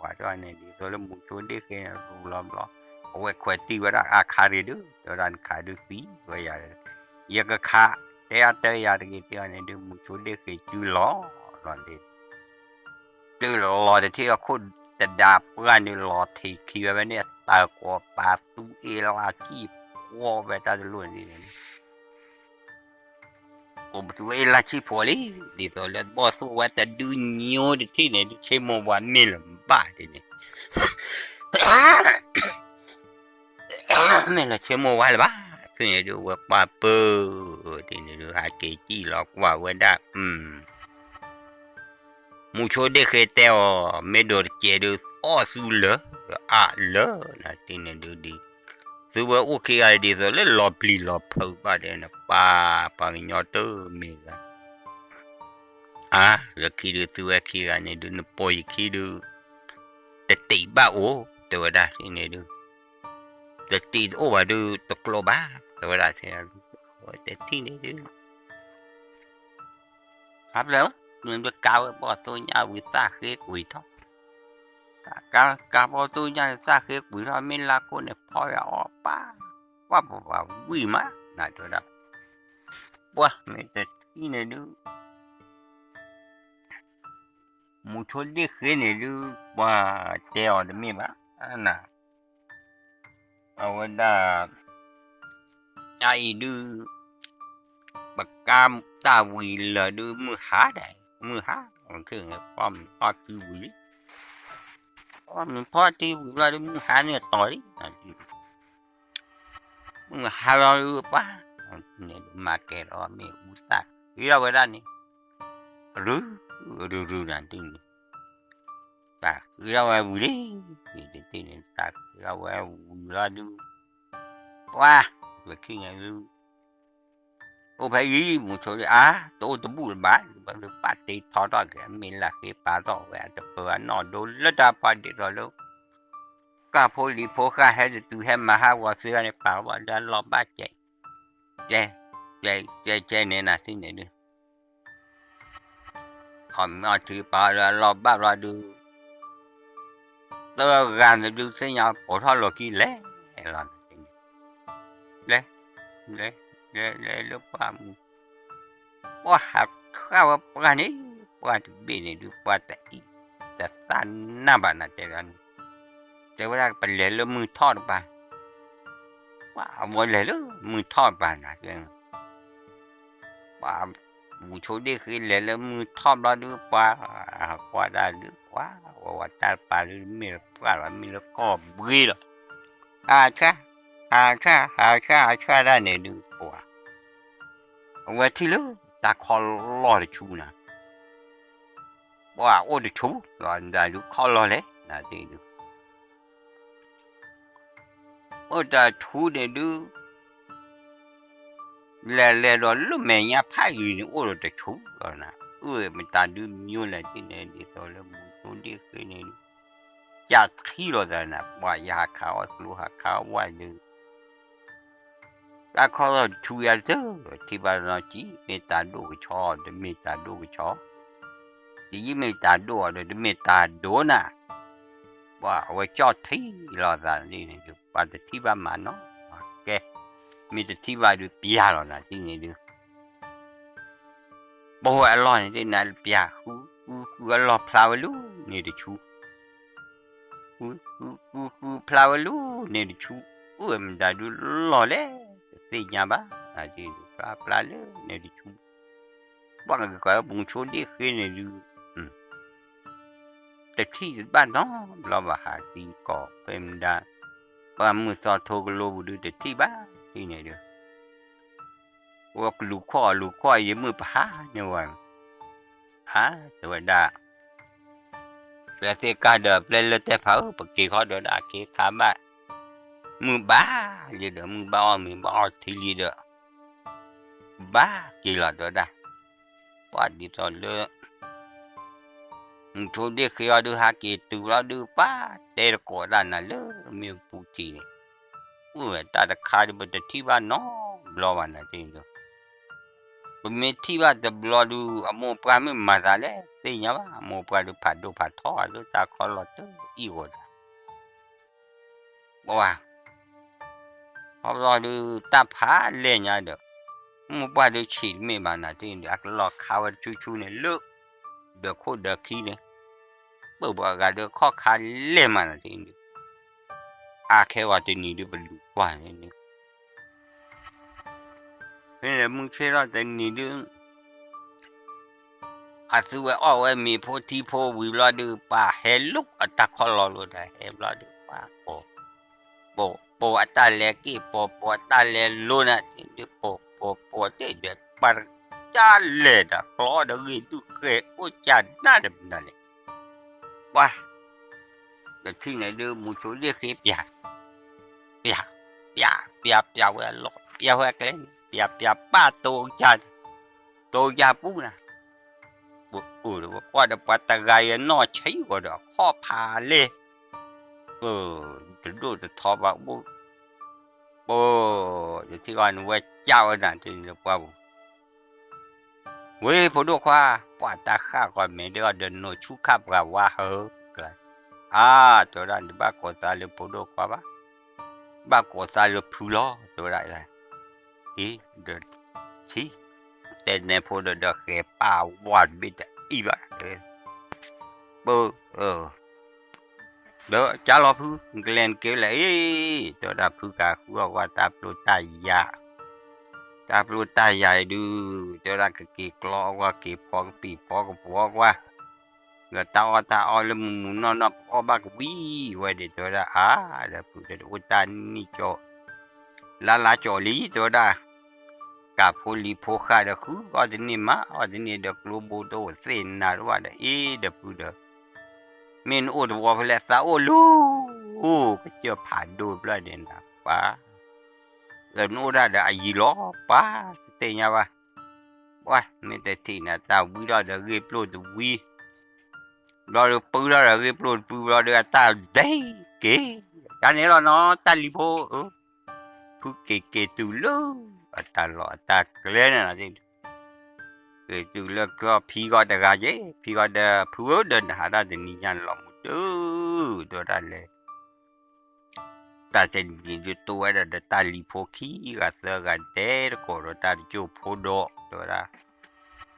ဝးထီၣ်န့ၣ် ဒ်သိးလၢမုဆိဒ့ၣ်ဃ့န့ၣ် ရူၤလီၤဘျီ အဝဲခွဲးတံၢ်ဝဲဒၣ်အခါရ့ဒုး တဲဝဲဒၣ်နခးဒုးသံဝဲယၤ ယကခး တဲအတဲယၤတဂ့ၤ တဲအီၤန့ၣ်ဒုး မုဆိဒ့ၣ်ဃ့စုလီၤလီၤန့ၣ် တုၤလီၤတထံၣ်အခိၣ်တဒါပှၢ်န့ၣ် လီၤထံးခံဝဲဖဲန့ၣ် တၢ်ကိးပသူအ့လၢဆံၣ်ဖှီၣ်ဝဲတၢ်တလိၣ်န့ၣ် ကိးပသူအ့လၢဆံၣ်ဖှီၣ်လံ ဒ်သိးလၢဘီၣ်သိၣ်ဝဲတဒုညိတထံၣ်န့ၣ် ဒုးဆ့မိၢ်ဝါမ့ၢ်လၢၤဘၣ်ဒ်န့ၣ် မ့ၢ်လၢဆ့မိၢ်ဝါလၢၤဘၣ် ဖဲန့ၣ်ဒုးဝဲကွၢ်ပၢ် ဒ်န့ၣ်ဒုးဟးက့ၤစံၣ်လီၤကွၢ်ဝဲဒၣ် မုဆိဒ့ၣ်ဃ့တဲအီၤ မ့ၢ်ဒိးတစဲးဒုး အီၣ်သူလၢာ် အါလၢာ် နၤဒ်န့ၣ်ဒုးဒ် သုဝဲအိၣ်ခံဂၤဒ်သိးလၢလီၤပျံၤလီၤဖုးဘၣ်ဒ်န့ၣ် ပၢ်ပှၤကညီတမ့ၢ်ဂၤ အါ လၢခံဒုးသုဝဲခံဂၤန့ၣ်ဒုး နပိာ်ယခံဒုး တတံာ်ဘၣ်အိၣ် တဲဝဲဒၣ်န့ၣ်ဒုး တတံာ်တအိၣ်ဘၣ်ဒုး တကျိးဘၣ် တဲဝဲဒၣ် တထံၣ်န့ၣ်ဒုး ဖးဖျဲၣ် မ့ၢ်ကါဝဲဘီၣ်သိၣ်ညၣ်ဝံၤသၣ်ဃ့ကွံာ်ထီၣ် ကါဘီၣ်သိၣ်ညၣ်သၣ်ဃ့ကွံာ်ထီၣ် မ့ၢ်လါခိၣ်န့ၣ် ဖီၣ်ယၤအီၣ်ပၢ် ပှၤပှၤဝံၣ်မး နၤတဲဝဲဒၣ် ပှၤမ့ၢ်တထံၣ်န့ၣ်ဒုး မူဆိဒ့ၣ်ဃ့န့ၣ်ဒုး ပှၤတဲအီၤတမ့ၢ်ဘၣ်နၤ, အဝဲဒၣ် အအံၤဒုး ပကါတၢ်ဝံၤလၢာ်ဒုး မုၢ်ဟါဒၣ်, မုၢ်ဟါ, ပီၣ်မုၢ်ဖီၣ်တံၢ်ဝံၤလံ, ပီၣ်မုၢ်ဖီၣ်တံၢ်ဝံၤဘျီဒုး မုၢ်ဟါန့ၣ်အတီၤလံ, မုၢ်ဟါလီၤဒုးပှၤ မၤကဲၤဒီးမ့ၣ်အူသၣ်ဃ့ထီၣ်ဝဲဒၣ်န့ၣ်, ရု ရုရုနၤဒုးန့ၣ်, တၢ်ဃ့ထီၣ်ဝဲဝံၤလံ, တ့ၢ်တ့ၢ်န့ၣ် တၢ်ဃ့ထီၣ်ဝဲဝံၤလီၤဒုး ပှၤ ပခံဂၤဒုး အိၣ်ဖဲအံၤ မူဆိဒ့ၣ်အါ တအိၣ်တဘူၣ်လၢၤဘၣ်, ပၢ်တ့ထီထီၣ်က့ၤ မ့ၢ်လၢဃ့ပာ်ထီၣ်ဝဲအတပၢၤအနီၢ်ဒိလၢတၢ်ပှၤဒ်သိးလၢ ကၢ်ဖိလံၤဖိဃၢ်ဟဲတတုၤဟဲမၤဟးဂီၤသုဂၤန့ၣ် ပာ်ဝဲဒၣ်လီၤဘၣ်ကဲး, ကဲ, ကဲ, ကဲန့ၣ်နၤသ့န့ၣ်ဒုး အီၣ်မ့ၤအီထံပာ်လၢအလီၤဘၣ်ဘျီဒုး သၢဂၤန့ၣ်ဒုးသ့ၣ်ညါပိာ်ထီၣ်လီၤခံလဲၣ်လီၤ, လဲၤ, လဲၤ, လဲၤလၢပှၢ်မုၢ်, ပှၤဟးဃၣ်ဝဲပှၢ်န့ၣ်, ပှၢ်တဘ့ၣ်န့ၣ်ဒုး ပှၤတအံၣ်တသၣ်နၢ်ဘၣ်နၤတဲဒၣ်န့ၣ်, တဲဝဲဒၣ်ပလဲၤလၢမုၢ်ထီၣ်တပၤ, ပှၤအဝဲလဲၤလၢမုၢ်ထီၣ်တပၤနၤတဲ ပှၤ မူဆိဒ့ၣ်ဃ့လဲၤလၢမုၢ်ထီၣ်ဘျီဒုး ပှၤ ကွၢ်ဒၣ်ဒုး ပှၤ ဝဲဝဲတၢ်တပၤဒုး မ့ၢ်လၢပှၢ်လီၤ မ့ၢ်လၢကီၢ်ဘှ့လီၤ, ဟးဆၣ်, ဟးဆၣ် ဟးဆၣ် ဟးဆၣ်ဒၣ်န့ၣ်ဒုး ပှၤ အဝဲထံၣ်လၢတၢ်ခီလီၢ်တဆူနၤ, ပှၤအိၣ်တဆူလီၤ ဒၣ်ဒုးခီလီၢ်လဲၣ် နၤသ့ၣ်ဒုး အိၣ်တဆူန့ၣ်ဒုး လဲၤလဲၤဒီးလၢမဲာ်ညါဖးယံၤန့ၣ် အိၣ်ဒီးတဆူလီၤနၤ, အၢၣ်မတၤဒုးမံၤလဲၣ်ဒ်န့ၣ် ဒ်သိးလၢမူဆိဒ့ၣ်ဃ့န့ၣ်ဒုး ကၢ်ထံလီၤသးနၤ ပှၤယဟးခးအီၣ်ကျိဟးခးအီၣ်ဝဲဒုး တၢ်ခီလီၢ်တဆူယၤတၢ် ထံၣ်ဘၣ်နီၢ်ကံ မ့ၢ်တၢ်ဒိၣ်ကဆီ တမ့ၢ်တၢ်ဒိၣ်ကဆီ, တယံာ်မ့ၢ်တၢ်ဒိၣ်အီၤဒီး တမ့ၢ်တၢ်ဒိၣ်နၤ, ပှၤအဝဲကၠီၣ်ထံလီၤသးန့ၣ် ပှၤတထံၣ်ဘၣ်မးနီၤ, ကဲ, မ့ၢ်တထံၣ်ဘၣ်ဒုးပျၢ်လီၤနၤ ဒ်န့ၣ်ဒုး ပဝဲအလီၢ်န့ၣ် တ့ၢ်နၤပျၢ် ဃု ဃု ဃုအလီၢ်ဖျါဝဲလၢန့ၣ်တဆူ ဃု ဃု ဃု ဃုဖျါဝဲလၢန့ၣ်တဆူ အိၣ်ဝဲမတၤဒုးလီၢ်လဲၣ် တသ့ၣ်ညါဘၣ်, ဖျါဖျါလၢန့ၣ်တဆူ, ပှၤကကီးမူဆိဒ့ၣ်ဃ့န့ၣ်ဒုး တထံၣ်တဘၣ်နီတဘျီဘၣ် ဟးသံကီး ဖဲမတၤ ပှၤမုၢ်သီထိကလိပူၤဒုးတထံၣ်ဘၣ် ဒ်န့ၣ်ဒုး ဝဲကလူၤခီၣ်လူၤခီၣ်ယမုၢ်ပဟါန့ၣ်ဝဲ, ဟါ တဲဝဲဒၣ်, ပျဲသ့ၣ်ကါဒီးပျဲလၢတဲဖးဧၢ ပက့ၤခီဒီးဒၣ်က့ၤခါဘၣ်, မုၢ်ဘၣ်လံဒီး မုၢ်ဘၣ်အီၣ်မ့ၤဘၣ်အီၣ်ထံလံဒီး ဘၣ်က့ၤလီၤတဲဝဲဒၣ်, ပှၤဒ်သိးလၢ မူဆိဒ့ၣ်ဃ့အီၤဒုး ဟးက့ၤတုၤလီၤဒုး ပှၤတဲတကိးဒၣ်နၤလၢမ့ၣ်အူပူၤထံးန့ၣ်, အိၣ်ဝဲတၢ်တခါဒုး ပတထံၣ်ဘၣ်နီတဘျီဘၣ်နၤသ့ၣ်ဒုး, ပမ့ၢ်ထံၣ်ဘၣ်တဘျီဒုး အမိၢ်ပှၢ်မ့ၢ်မၤသးလဲၣ် သ့ၣ်ညါဘၣ်, အမိၢ်ပှၢ်ဒုးဖးဒိၣ်ဖးထီအသိး တၢ်ခီလီၤတအံၣ်ဂီၤသး ပှၤ ခီဖျိဒုး တၢ်ဖးလဲၢ်ညါဒီး မိၢ်ပှၢ်ဒုးဆံးတမ့ၢ်ဘၣ်နၤသ့ၣ်ဒုး အကလီၤခါဝဲတဆူဆူန့ၣ် လၢဒၢးခိၣ်ဒၢးခံန့ၣ်, ပၢ်ပှၤဂၤဒုးခီၣ်ခါလဲၢ်မးနၤသ့ၣ်ဒုး, အါခဲဂီၤတနံၤဒုး ပလူၤကွၢ်န့ၣ်ဒုး ဖဲန့ၣ်မုၢ်ဆ့ၣ်ထီၣ်တနံၤဒုး အသုဝဲအီၣ်ဝဲမ့ၤဖိထံဖိဝံၤဘျီဒုး ပှၤဟဲလူၤအတၢ်ခီလီၤလိာ်ဒီး ဟဲဘျီဒုး ပှၤပိာ်, ပိာ်, ပိာ်အတၢ်လဲၤက့ၢ် ပိာ်, ပိာ်အတၢ်လဲၤလိၤနၤသ့ၣ်ဒုး ပိာ်, ပိာ်, ပိာ်တ့ၢ်ဒီး ပှၤတကၢ်လဲၤဒီးကျီဒီးဂ့ၢ်ဒုးဃဲၤအိၣ်ကၢ်နၢ်ဒီးမနုၤလဲၣ် ပှၤ တထံၣ်န့ၣ်ဒုး မူဆိဒ့ၣ်ဃ့ပျၢ်, ပျၢ်, ပျၢ်, ပျၢ်, ပျၢ်ဝဲအလီၢ် ပျၢ်ဝဲအကျဲန့ၣ် ပျၢ်, ပျၢ်ပၢ်တိၤကၢ်, တိၤကၢ်ပူၤနၤ, ပအိၣ်ဒီးပှၤတဂၤအံၤအနီၢ်ဆံးဂီၤဒီးအခီၣ်ဖးလဲၢ်, ပတဒိၣ်တထီဘၣ်အိၣ်, ပ တထံၣ်ဂီၤန့ၣ်ဝဲကၢ်ဝဲနၤတ့ၢ်လၢပှၢ်ပူၤ ဝဲဖိဒိၣ်ခွါ, ပှၤတၢ်ဃၣ်ဂီၤမဲာ်ဒၣ်ဒီးနိးဆူၣ်ခၣ်ပှၤဝါဟၢကျါ, အါ, တဲဝဲဒၣ် နဘၣ်ကိးသးလၢဖိဒိၣ်ခွါဘၣ်, ဘၣ်ကိးသးလၢဖုလီၤ တဲဝဲဒၣ်, အံၤ, ဒီး, ဆံ, တဲနဲဖိဒီးဒီးဃဲၤပၢ်ဝါတဘ့ၣ်တအံၤဘၣ်, တဲဝဲ ပၢၢ်, ဒီးကၢ်လီၤဖု နကလဲၤနက့ၤဝဲလဲၣ်အံၤ, တဲဝဲဒၣ်ဖုကဃုအီၣ်ကွၢ်တၢ်ပျိတၢ်ယၤ, တၢ်ပျိတၢ်ယၤအံၤဒုး, တဲဝဲဒၣ်ကက့ၤကျီအီၣ်ကွၢ် က့ၤဖီကပံာ်ဖီကပီၤကွၢ်, ဒီးတၢ်အီၣ်တၢ်အီလၢမုၢ်မုၢ်နီၢ်နီၢ် ပအီၣ်ဘၣ်ကဝံၤဝဲဒၣ် တဲဝဲဒၣ်အါ, ဒီးဖုဒီးတအိၣ်တၢ်နံၣ်ကၠီ, လါလါကၠီလံ တဲဝဲဒၣ် ကးဖိလံၤဖိဃာ်ဒီးဃုအီၣ်တန့ၢ်မး အီၣ်တန့ၢ်ဒီးကျိဘိတအိၣ်သ့ၣ်နၤတအိၣ်ဘၣ်ဒီး အ့ဒီးဖုဒီး, မ့ၢ်နအိၣ်တဝီဖဲလဲၣ် သးအိၣ်လၢ, ကစၢၢ်ဖးဒိၣ်ဖျၢၣ်ဒဲးနၤပၢ်, ဒီးနအိၣ်ဒၣ်ဒီးအယံၤလီၤပၢ် တသ့ၣ်ညါဘၣ်, ပှၤမ့ၢ်တထံၣ်န့ၣ် တၢ်ဝံထီၣ်ဒီးဂ့ၢ်ပျိၢ်တဝံ ဘျီဒီးပုၢ်ထီၣ်ဒီးဂ့ၢ်ပျိၢ်တပုၢ်ဘျီဒီးအတၢ်ဒဲက့ၤ, တၢ်န့ၣ်လီၤနီၤ တၢ်လံၤဖိဧၢ, ဖုက့ၤက့ၤတုၤလၢ, အတၢ်လီၢ်အတၢ်ကျဲန့ၣ်လီၤ, က့ၤတုၤလၢကီၢ်ဖံဂီၤတဂၤက့ၤ ဖံဂီၤဒီးဖုဧၢဒီးနဟးတၢ်တနံၤညါလီၤမူတၢ်, တဲဝဲဒၣ်လဲၣ် တၢ်တနံၤဒုးတိၢ်ဝဲဒၣ်ဒီးတၢ်လံၤဖိခံဂၤသၢဂၤဒဲးတကိးဒီး တၢ်တကၠိၢ်ဖိဒီး တဲဝဲဒၣ်,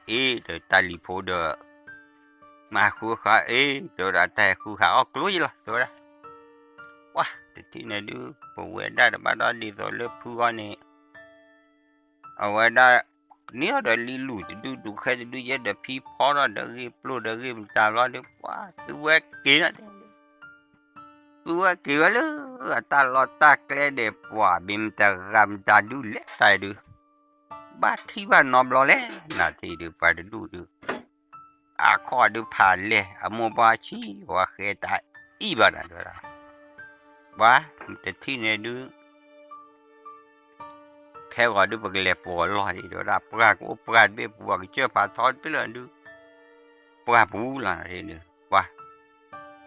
အ့ဒီးတၢ်လံၤဖိဒီး, မၤဃုဃာ်အ့, တဲဝဲဒၣ်တၢ်ဟဲဃုဟးအီၣ်ကျိယလီၤ တဲဝဲဒၣ်, ပှၤတထံၣ်န့ၣ်ဒုး ပဝဲဒၣ်တဘၣ်ဒီးဒ်သိးလၢဖုဂီၤန့ၣ် အဝဲဒၣ်, န့ၢ်အီၤဒီးလံလူၢ်တဒုဒူၣ်ခဲတဒုယဲဒီးဖံဖီထီၣ်ဒီးဂ့ၢ်ပျိၢ်ဒီးဂ့ၢ်မတၤဘျီဒီး ပှၤသုဝဲက့ၤနီၤ, သုဝဲက့ၤဝဲလၢ, အတၢ်လီၢ်တၢ်ကျဲဒီး ပှၤမ့ၢ်မတၤဂၤမတၤဒုးလဲၣ်တၢ်ဒုး, ဘၣ်ထံၣ်ဘၣ်နီတဘျီလဲၣ် နၤထံၣ်ဒုးပှၤတဒူၣ်ဒုး, အခီၣ်ဒုးဖးလဲၢ် အမိၢ်ပှၢ်ဆံး ပှၤဃဲတၢ်အံၣ်ဘၣ်နၤတဲဝဲဒၣ်, ပှၤတထံၣ်န့ၣ်ဒုး ခဲဂီၤဒုးပကလဲၤပိာ်လီၢ်ဒံး တဲဝဲဒၣ် ပှၢ်ကအိၣ်ပှၢ်တဘ့ၣ်ပူၤ အကစၢၢ်ဖးထီတဘ့ၣ်လီၤဒုး, ပှၢ်ပူၤလီၤန့ၣ်ဒုး, ပှၤ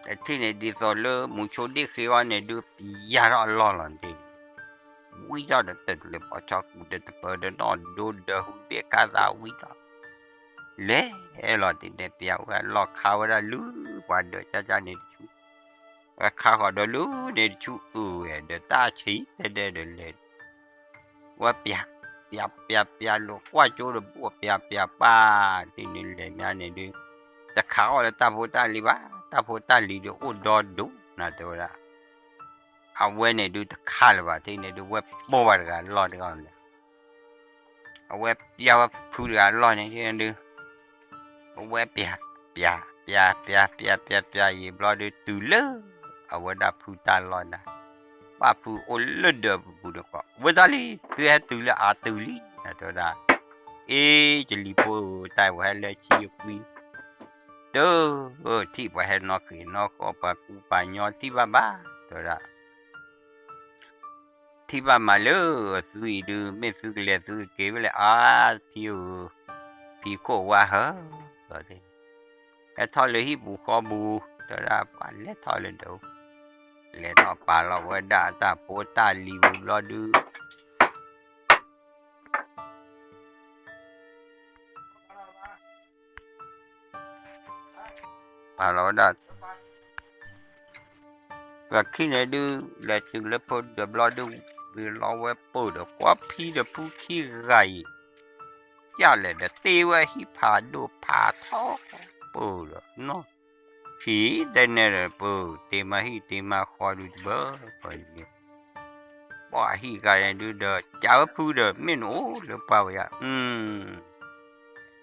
တထံၣ်န့ၣ်ဒ်သိးလၢမူဆိဒ့ၣ်ဃ့အီၤန့ၣ်ဒုး ပယၢ်ထီၣ်အလီၢ်လီၤန့ၣ်, ဝံထီၣ်ဒီးတၢၢ်တလၢၤပီၤဆီကူဒီးတပၢၤဒီးနီၢ်ဒိဒီး ဟူဘ့ၣ်ခါသးဝံထီၣ် လဲၤလီၤတ့ၢ်န့ၣ် ပျၢ်ဝဲအလီၢ်ခါဝဲဒၣ်လၢ ပှၤဒၢးကၢ်ကၢ်န့ၣ်တဆူ, ဝဲခါဃီၤဒီးလၢန့ၣ်တဆူအၢဝဲဒီးတၢ်ဆံးတဲဒဲဒီးလဲၤ, ဝဲပျၢ်, ပျၢ်ပျၢ်ပျၢ်လိာ်ကွၢ်ကၠိဒီးဘိၣ်ပျၢ်ပျၢ်ပၢ်, တ့ၢ်န့ၣ်လဲၤမးန့ၣ်ဒုး, တခးအီၣ်လၢတၢ်ဖိတၢ်လံၤဘၣ်, တၢ်ဖိတၢ်လံၤဒီးအိၣ်ဒီဒိၣ်နၤတဲဝဲဒၣ်, အဝဲန့ၣ်ဒုးတခးလၢၤဘၣ် တ့ၢ်န့ၣ်ဒုး ဝဲပိာ်ဘၣ်တဂၤလီၢ်တဂၤန့ၣ် အဝဲပျၢ်ဝဲဖုတဂၤလီၢ်န့ၣ်ဒုး, အဝဲပျၢ်, ပျၢ်, ပျၢ်, ပျၢ်, ပျၢ်, ပျၢ်, ပျၢ်ယံာ်ဘျီဒုးတုၤလၢ, အဝဲဒၣ်ဖုတၢ်လီၢ်နၤ, ဘၣ်ဖုအိၣ်လၢဒၢးပူၤဒီးကီး ဝဲသးလံ, သုဟဲတုၤလၢအတုၤလံ, တဲဝဲဒၣ်, အ့ ယလံၤဖိဧၢ တၢ်ဝဲဟဲလၢဆံယကွံ တၢ်, ထံၣ်ပှၤဟဲနီၣ်ဃ့ၢ်နီၣ်ဃီ ပှၤကူပှၤညီထံၣ်ဘၣ်ဘၣ်, တဲဝဲဒၣ် ထံၣ်ဘၣ်မးလၢသုအံၤဒုး မ့ၢ်သုကလဲၤသုကက့ၤဝဲလဲၣ် အါ ထံဧၢ, ဖံခိၣ်ဝါဟၢ, ဟဲထီၣ်လၢဟံၣ်ပူၤဃီပူၤ, တဲဝဲဒၣ်ပှၤလဲၤထီၣ်လၢဒၢး, လဲၤထီၣ်ပာ်လီၤဝဲဒၣ်အတၢ်ဖိတၢ်လံၤပူၤဘျီဒုး ပာ်လီၤဝဲဒၣ် ပှၤခံန့ၣ်ဒုး လဲၤတုၤလၢဖိဒီးဘျီဒုး ဝံၤလီၤဝဲပၢၢ်ဒီးကွၢ်ဖံဒီးဖုခံဂၤအံၤ, ကၢ်လဲၣ်ဒီးတ့ဝဲဟံၣ်ဖးဒိၣ်ဖးထီ ပၢၢ်ဒီးနီၢ်, ဟံၣ်တဲန့ၣ်ဒီးပၢၢ် တ့မၤဟံၣ်တ့မၤဃီဒုးတဘၢ, ပှၤဟံၣ်ဂၤန့ၣ်ဒုးဒီး ကးဝဲဖုဒီး မ့ၢ်နအိၣ်လၢပှၢ်ဝဲယါ,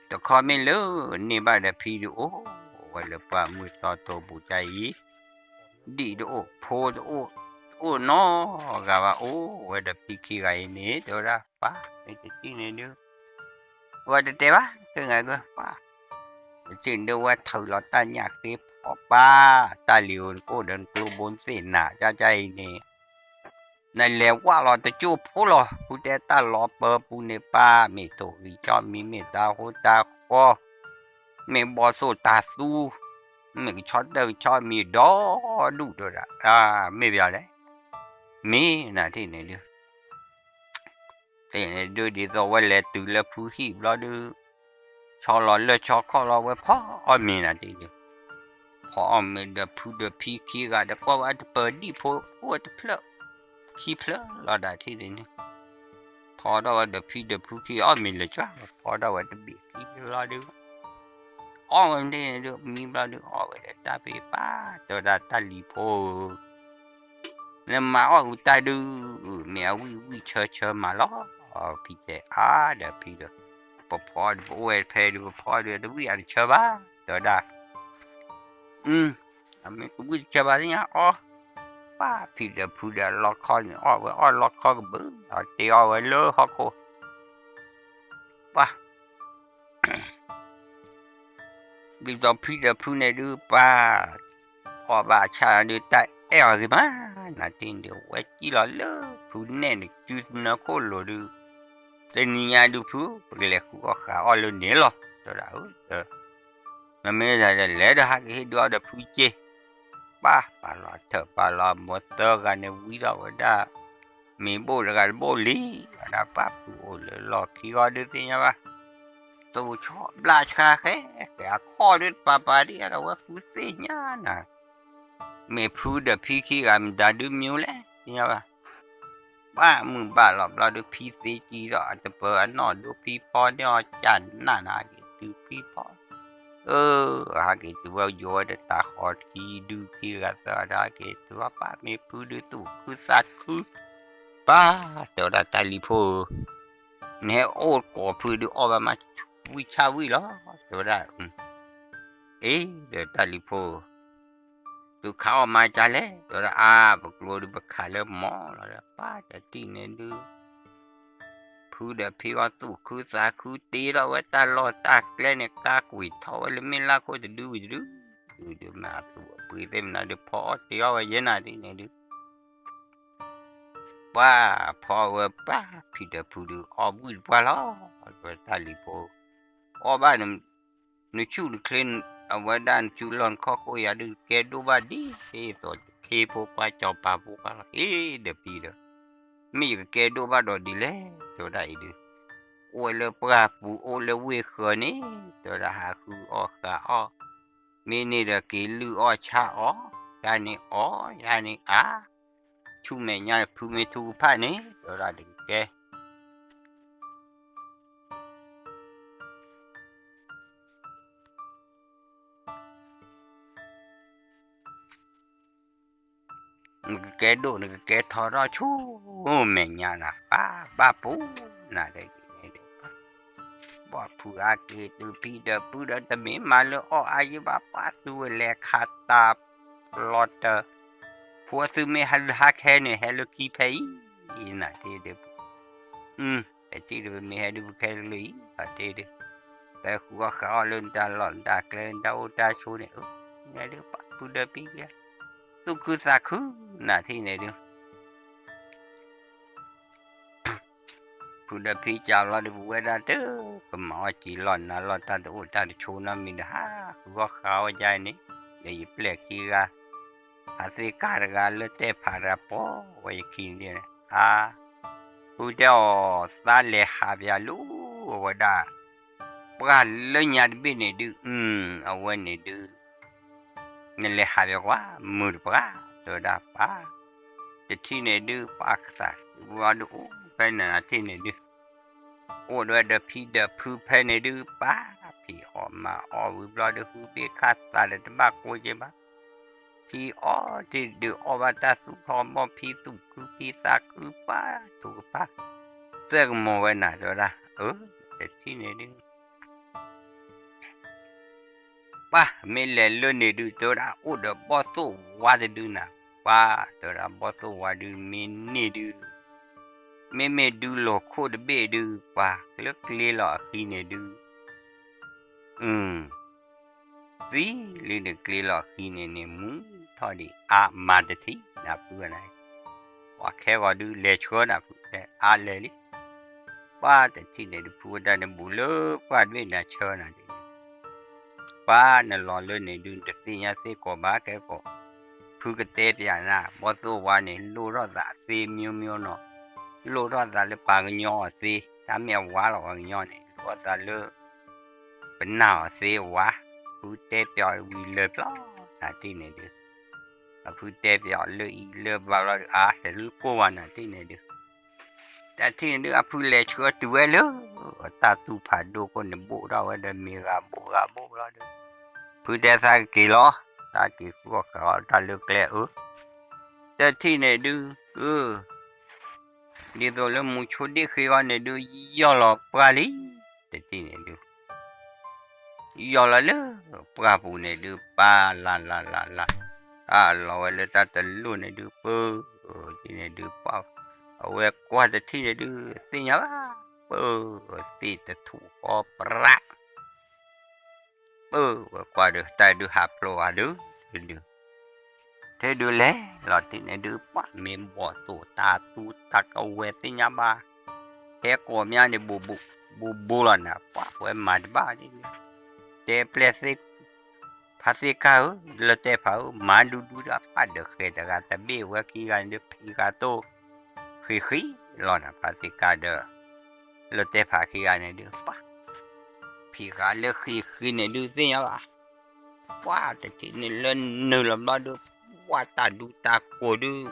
တခီမ့ၢ်လၢန့ၢ်ဘၣ်ဒီးဖံဒုးအိၣ်ဝဲလၢပှၢ်မုၢ်သီတိပူၤတၢ်အံၤ, ဒံၣ်တအိၣ်ဖိတအိၣ်, တအိၣ်နီတဂၤဘၣ်အိၣ်ဝဲဒီးဖံခံဂၤအံၤန့ၣ် တဲဝဲဒၣ်ပၢ် မ့ၢ်တထံၣ်န့ၣ်ဒုး ဝဲတတဲဘၣ် ကဲဂၤကဲပၢ်, တထံၣ်န့ၣ်ဒုးဝဲထုးလီၤတၢ်ညၣ်ဃ့ဖီပၢ်, တၢ်လံၤဧၢ နကအိၣ်ဒီးနကျိဘိနသ့ၣ်နၤ ကၢ်ကၢ်အံၤန့ၣ် နလဲၤဝၢ်လီၤတကၠိၢ်ဖိလီၤ, ဖုတဲတၢ်လီၤပၢပူၤန့ၣ်ပၢ်, မ့ၢ်ထိၣ်ဂံၢ်ကၠီမံၤ မ့ၢ်တၢ်ဟိတၢ်ဃီ, မ့ၢ်ဘီၣ်သိၣ်တၢ်သူ, မ့ၢ်ကဆီတၢၢ်ကဆီမံၤဒီဒူၣ်တဲဝဲဒၣ်, မ့ၢ်ပယီၤလဲၣ်, မ့ၢ်နၤထံၣ်န့ၣ်ဒုး တ့ၢ်န့ၣ်ဒုးဒ်သိးဝဲလဲၤတုၤလၢဖုဟံၣ်ဘျီဒုး, ဆီလီၤလၢဆီခီၣ်လီၤဝဲဖီအီၣ်မ့ၤနၤထံၣ်ဒုး, ဖီအီၣ်မ့ၤဒီးဖုဒီးဖံခံဂၤဒီးကွၢ်ဝဲတပၢၤဒံၣ်ဖိအိၣ်ဝဲတဖျၢၣ်, ခံဖျၢၣ်လီၤဒၣ်ထံၣ်ဒုးန့ၣ်, ဖီထီၣ်ဝဲဒီးဖံဒီးဖုခံအီၣ်မ့ၤလၢာ်ကွၢ်, ဖီထီၣ်ဝဲတဘ့ၣ်ခံဖျၢၣ်လီၤဒုး အီၣ်ဝဲမ့ၢ်န့ၣ်ဒုး မံဘျီဒုးအီၣ်ဝဲဒီးတၢ်ဖံးပၢ် တဲဝဲဒၣ်တၢ်လံၤဖိဧၢ နမၤအီၣ်ဝံၤတၢ်ဒုး မ့ၢ်အဝံၣ်ဝံၣ်ဆၢဆၢမးလီၤ ဖံတဲအါဒီးဖံဒီး ပဖီဒီးပအိၣ်ဝဲဖဲဒုး ပဖီဒုးတဝံၣ်အတဆၢဘၣ် တဲဝဲဒၣ် မ့ၢ်ကဝံၣ်တဆၢဘၣ်သ့ၣ်ညါအီၣ် ပၢ်ဖံဒီးဖုဒီးလီခီန့ၣ် အီၣ်ဝဲအီၣ်လီခီကဘုး အီၣ်တ့အီၣ်ဝဲလၢဟီၣ်ခိၣ် ပၢ် ဒ်သိးဖံဒီးဖုန့ၣ်ဒုး ပၢ် အီၣ်ဘၣ်ဆၣ်ဒုး တၢ်အဲၣ်အီၤဂ့ၤမး နၤတ့ၢ်န့ၣ်ဒုး ဝဲစံၣ်လီၤလၢဖုနဲၣ်န့ၣ်စုနၢခိၣ်လိၤဒုး တနံၤညါဒုးဖု ပကလဲၤဃုအီၣ်ဃာ်အီၣ်လၢန့ၣ်လီၤ တဲဝဲဒၣ် မ့မ့ၢ်ဒ်လဲၣ်ဒီးဟဲက့ၤဟ့ၣ်ဒုးအီၣ်ဒီးဖုက့ ပၢ် ပာ်လီၤထၢၣ်ပာ်လီၤမိၢ်သၢဂၤန့ၣ် ဝံထီၣ်ဝဲဒၣ် မ့ၤဘိၣ်တဂၤတဘိၣ်လံ ဝဲဒၣ်ပၢ်ဖုအိၣ်လၢလီၢ်ခံဂီၤဒုးသ့ၣ်ညါဘၣ် သူၣ်ဆီဘျၣ်ဆှါဃဲ ကဲအခီၣ်ဒုးတပၤပၤဒ်အဒီးဝဲဖုသ့ၣ်ညါနၤ မ့ၢ်ဖုဒီးဖံခံဂၤမတၤဒုးမံလဲၣ် သ့ၣ်ညါဘၣ် ပၢ်မုၢ်ဘၣ်လီၤဘျီဒုးဖံသ့ကံဒီးအတပၢၤအနီၢ်ဒိဖံဖီန့ၣ်အီၤကၢ်နးနၤဟဲက့ၤတုၤဖံဖီ အၢ ဟဲက့ၤတုၤဝဲယိၤဝဲဒီးတၢ်ဃီထံဒုခံဂၤသၢဂၤဒီးဟဲက့ၤတုၤအီၣ်ပၢ်မ့ၢ်ဖုဒုးသူၣ်ခုသးခု ပၢ် တဲဝဲဒၣ်တၢ်လံၤဖိဧၢ နဟဲအိၣ်ကိးဖုဒုးအီၣ်ဘၣ်မးဝံၣ်ဆၣ်ဝံၣ်လီၤ တဲဝဲဒၣ် အ့ ဒီးတၢ်လံၤဖိ သုခးအီၣ်မၤကလဲၣ် တဲဝဲဒၣ်အါ ပကျိဒုးပခးလၢမီၢ်လီၤဒီး ပၢ်တထံၣ်န့ၣ်ဒုး ဖုဒီးဖံအီၣ်သူၣ်ခုသးခုတ့ထီၣ်ဝဲတၢ်လီၢ်တၢ်ကျဲန့ၣ် ကါကွံာ်ထီၣ်ဝဲလၢမ့ၢ်လၢခိၣ်တဒုဝံၤတဒု ဒုးမ့ၢ်အသူၣ်အပှ့ၤသ့ၣ်မနုၤဒုးဖီအီၣ်တ့အီၣ်ဝဲယဲနၤဒ်န့ၣ်ဒုး ပှၢ်ဖီဝဲပၢ်ဖံဒီးဖုဒုးအီၣ်ဘှံၣ်တပှၢ်လီၤ တဲဝဲတၢ်လံၤဖိ အီၣ်ဘၣ် နဆူၣ်နချ့ အဝဲဒၣ်နဆူၣ်လီၢ်နခီၣ်ခိၣ်ယၤဒုးကကဲဒိၣ်ဘၣ်ဒ်သိးတခ့ဖိခွါစီၤပၤဖိခွါလီၤ အ့ဒီးဖံဒီး မ့ၢ်ယကကဲဒိၣ်ဘၣ်ဒီးဒ်လဲၣ် တဲဝဲဒၣ်အံၤဒုး အိၣ်ဝဲလၢပှၢ်ပူၤအိၣ်လၢဝ့ၢ်ဃၢၤန့ၣ် တဲဝဲဒၣ်ဟးဃုအီၣ်ဃာ်အီၣ် မ့ၢ်န့ၣ်ဒီးက့ၤလုၢ်အီၣ်ဆါအီၣ် ယၤန့ၣ်အီၣ် ယၤန့ၣ်အါ ဆူၣ်မဲာ်ညါဖုမ့ၢ်ထူကဖၣ်န့ၣ် တဲဝဲဒၣ်တကကဲ နကကဲဒိၣ်နကကဲထီထီၣ်ဆူ မဲာ်ညါနၤ ပၢ်ဘၣ်ပူၤနၤဒဲး ဘီၣ်ဖုအါက့ၤတုၤဖံဒီးဖုဒီးတမ့ၢ်မၤလၢအီၣ်အါယံၤဘၣ် ပှၤသူဝဲလဲၤခးတၢ်လီၤတၢၢ် ဖိသုမ့ၢ်ဟဲလၢဟးခဲန့ၣ် ဟဲလၢခံဖဲအံၤ နၤတ့ၢ်ဒုး တထံၣ်ဒုးပမ့ၢ်ဟဲဒုးပခဲလၢအံၤ အတ့ၢ်ဒုး ကဲဃုအီၣ်ဃာ်အီၣ်လၢနတၢ်လီၢ်နတၢ်ကျဲနတၢ်အိၣ်တၢ်ဆိးန့ၣ် အၢ နဒုးပှၤဖုဒီးဖံကဲ သူၣ်ခုသးခု နၤထံၣ်န့ၣ်ဒုး ဖုဒီးဖံကၢ်လီၤဒုး ပဝဲဒၣ်တကမၤအီၣ်က့ၤလီၢ်နၤလီၢ်တၢ်တအိၣ်တၢ်တဆိးနီတမံၤဒီး ဟးဃုအီၣ်ဃာ်အီၣ်ယါန့ၣ် ဒီးယပျဲၢ်ခံဂၤ ဖါသ့ၣ်ကၢ်တဂၤလၢတဲဖးတဂၤပိာ်ဝဲယခံန့ၣ် ဟါ ဖုတဲအီၤ သးလဲၤဟးပၠးလၢ အဝဲဒၣ် ပှၢ်လၢညါတဘ့ၣ်န့ၣ်ဒုး အဝဲန့ၣ်ဒုး နလဲၤဟးပၠးကွၢ် မုာ်တပှၢ် တဲဝဲဒၣ်ပၢ် တထံၣ်န့ၣ်ဒုး ပှၢ်ကသး ဝံၤဒုးအိၣ်ဖဲန့ၣ်နၤထံၣ်န့ၣ်ဒုး အိၣ်ဒီးဒီးဖံဒီးဖုဖဲန့ၣ်ဒုး ပၢ်ဖံးအီၣ်မၤအီၣ်ဝံၤဘျီဒုး ဟုဘ့ၣ်ခၣ်သးဒီးတဘၣ်ကိးက့ဘၣ် ဖံးအီၣ်တ့ၢ်ဒုးအီၣ်ဘၣ်တၢ်သူၣ်ထီၣ်ဘီၣ်ဖံးသူၣ်ခုဖံးသးခုပၢ် ထူကဖၣ် သဲကမီၤဝဲနၤ တဲဝဲဒၣ် အၢ တထံၣ်န့ၣ်ဒုး ပၢ်မ့ၢ်လဲၤလၢန့ၣ်ဒုး တဲဝဲဒၣ်အိၣ်ဒီးဘီၣ်သိၣ်ဝါတဒုနၤ ပၢ် တဲဝဲဒၣ်ဘီၣ်သိၣ်ဝါဒုးမ့ၢ်န့ၢ်ဒုး မ့မ့ၢ်ဒုးလီၤခိၣ်တဘ့ၣ်ဒုး ပှၤလၢကျ့လီၤအဃံန့ၣ်ဒုး အ သံလံန့ၣ်ကျ့လီၤအဃံန့ၣ်န့ၣ် မူထီၣ်ဒံးအါမၤတထံၣ်နၤဖုနၤ ပှၤခဲဂီၤဒုးလဲၤဆှၢနၤဖုတဲအါလဲၤလံ ပှၢ်တထံၣ်န့ၣ်ဒုး ဖုဝဲဒၣ်န့ၣ်ဘူးလၢပှၢ်တဘ့ၣ်နၤဆၢနၤဒ်န့ၣ် ပှၢ်နလီၤလၢန့ၣ်ဒုး နတသ့ၣ်ညါသ့ၣ်ကီးဘၣ်ကဲကီး ဖုကတဲပၠးနၤ ဘီၣ်သိၣ်ဝါန့ၣ် လိၣ်ထီၣ်သးအသ့မျိုးမျိုးနီၤ လိၣ်ထီၣ်သးလၢပှၤကညီအီၤသ့ တၢ်မ့ၢ်အဝါလီၤပှၤကညီန့ၣ် လိၣ်ထီၣ်သးလၢ ပနၢ်အီၤသ့အဝါ ဖုတဲပၠးဝံၤလၢာ်ပျီ နၤတ့ၢ်န့ၣ်ဒုး အဖုတဲပၠးလၢအံၤလၢဘၣ်ဘျီဒုး အါ တလူၤကိၢ်ဘၣ်နၤတ့ၢ်န့ၣ်ဒုး တၢ်ထံၣ်န့ၣ်ဒုး အဖုလဲၤဆှၢတုၤဝဲလၢ တၢ်သူၣ်ဖးဒိၣ်ခိၣ်န့ၣ် ဘိၣ်ထီၣ်ဝဲဒီးမ့ၢ်ဂၤဘိၣ်ဂၤဘိၣ်လီၤဒီး ဖုတဲသးကက့ၤလီၤ, သးက့ၤဃုအီၣ်ဃုအီတၢ်လၢကျဲဧၢ, တထံၣ်န့ၣ်ဒုး အ ဒ်သိးလၢမူဆိဒ့ၣ်ဃ့အီၤန့ၣ်ဒုး ယီၢ်လီၤပှၢ်လံ, တထံၣ်န့ၣ်ဒုး ယီၢ်လီၤလၢပှၢ်ပူၤန့ၣ်ဒုး ပၢ်လၢ်လၢ်လၢ်လၢ်, အလီၤဝဲလၢတၢ်တလိၣ်န့ၣ်ဒုး ပၢ်, တထံၣ်န့ၣ်ဒုး ပှၢ်, အဝဲကွၢ်တထံၣ်န့ၣ်ဒုး သ့ၣ်ညါဘၣ်, ပၢ်, သ့ၣ်တထူၣ်ဃီပြး ပၢ်ဝဲကွၢ်ဒီး တၢ်ဒုးဟးဖျိးဂၤဒုး, ဒုး, ထဲဒုးလဲၤလီၤတထံၣ်န့ၣ်ဒုး ပှၢ်မ့ၢ်ဘီၣ်သိၣ်တၢ်သူတၢ်ကဝဲၤသ့ၣ်ညါဘၣ်, ဟဲကိးမးန့ၣ် ဘိးဘိးလီၤနၤ ပှၢ်ဝဲမၤတဘၣ်ဒ်န့ၣ်, တဲပျဲၢ်သ့ၣ် ဖါသ့ၣ်ကါဧၢ, လၢတဲဖးဧၢ, မၤဒူဒူဒီးပၢ်ဒီးဃဲၤတဂၤတဘ့ၣ်ဝဲခံဂၤန့ၣ်ဒုး ဖံးဃာ်တိၢ် ဃံးဃံးလီၤနၤ ဖါသ့ၣ်ကါဒီး လၢတဲဖးခံဂၤန့ၣ်ဒုး ပှၢ်, ဖံးဃာ်လၢဃံးဃံးန့ၣ်ဒုးသ့ၣ်ညါဘၣ်, ပှၢ်တထံၣ်န့ၣ်လၢနုာ်လီၤဘျီဒုး ပှၢ်တၢ်ဒူတၢ်ကိၢ်ဒုး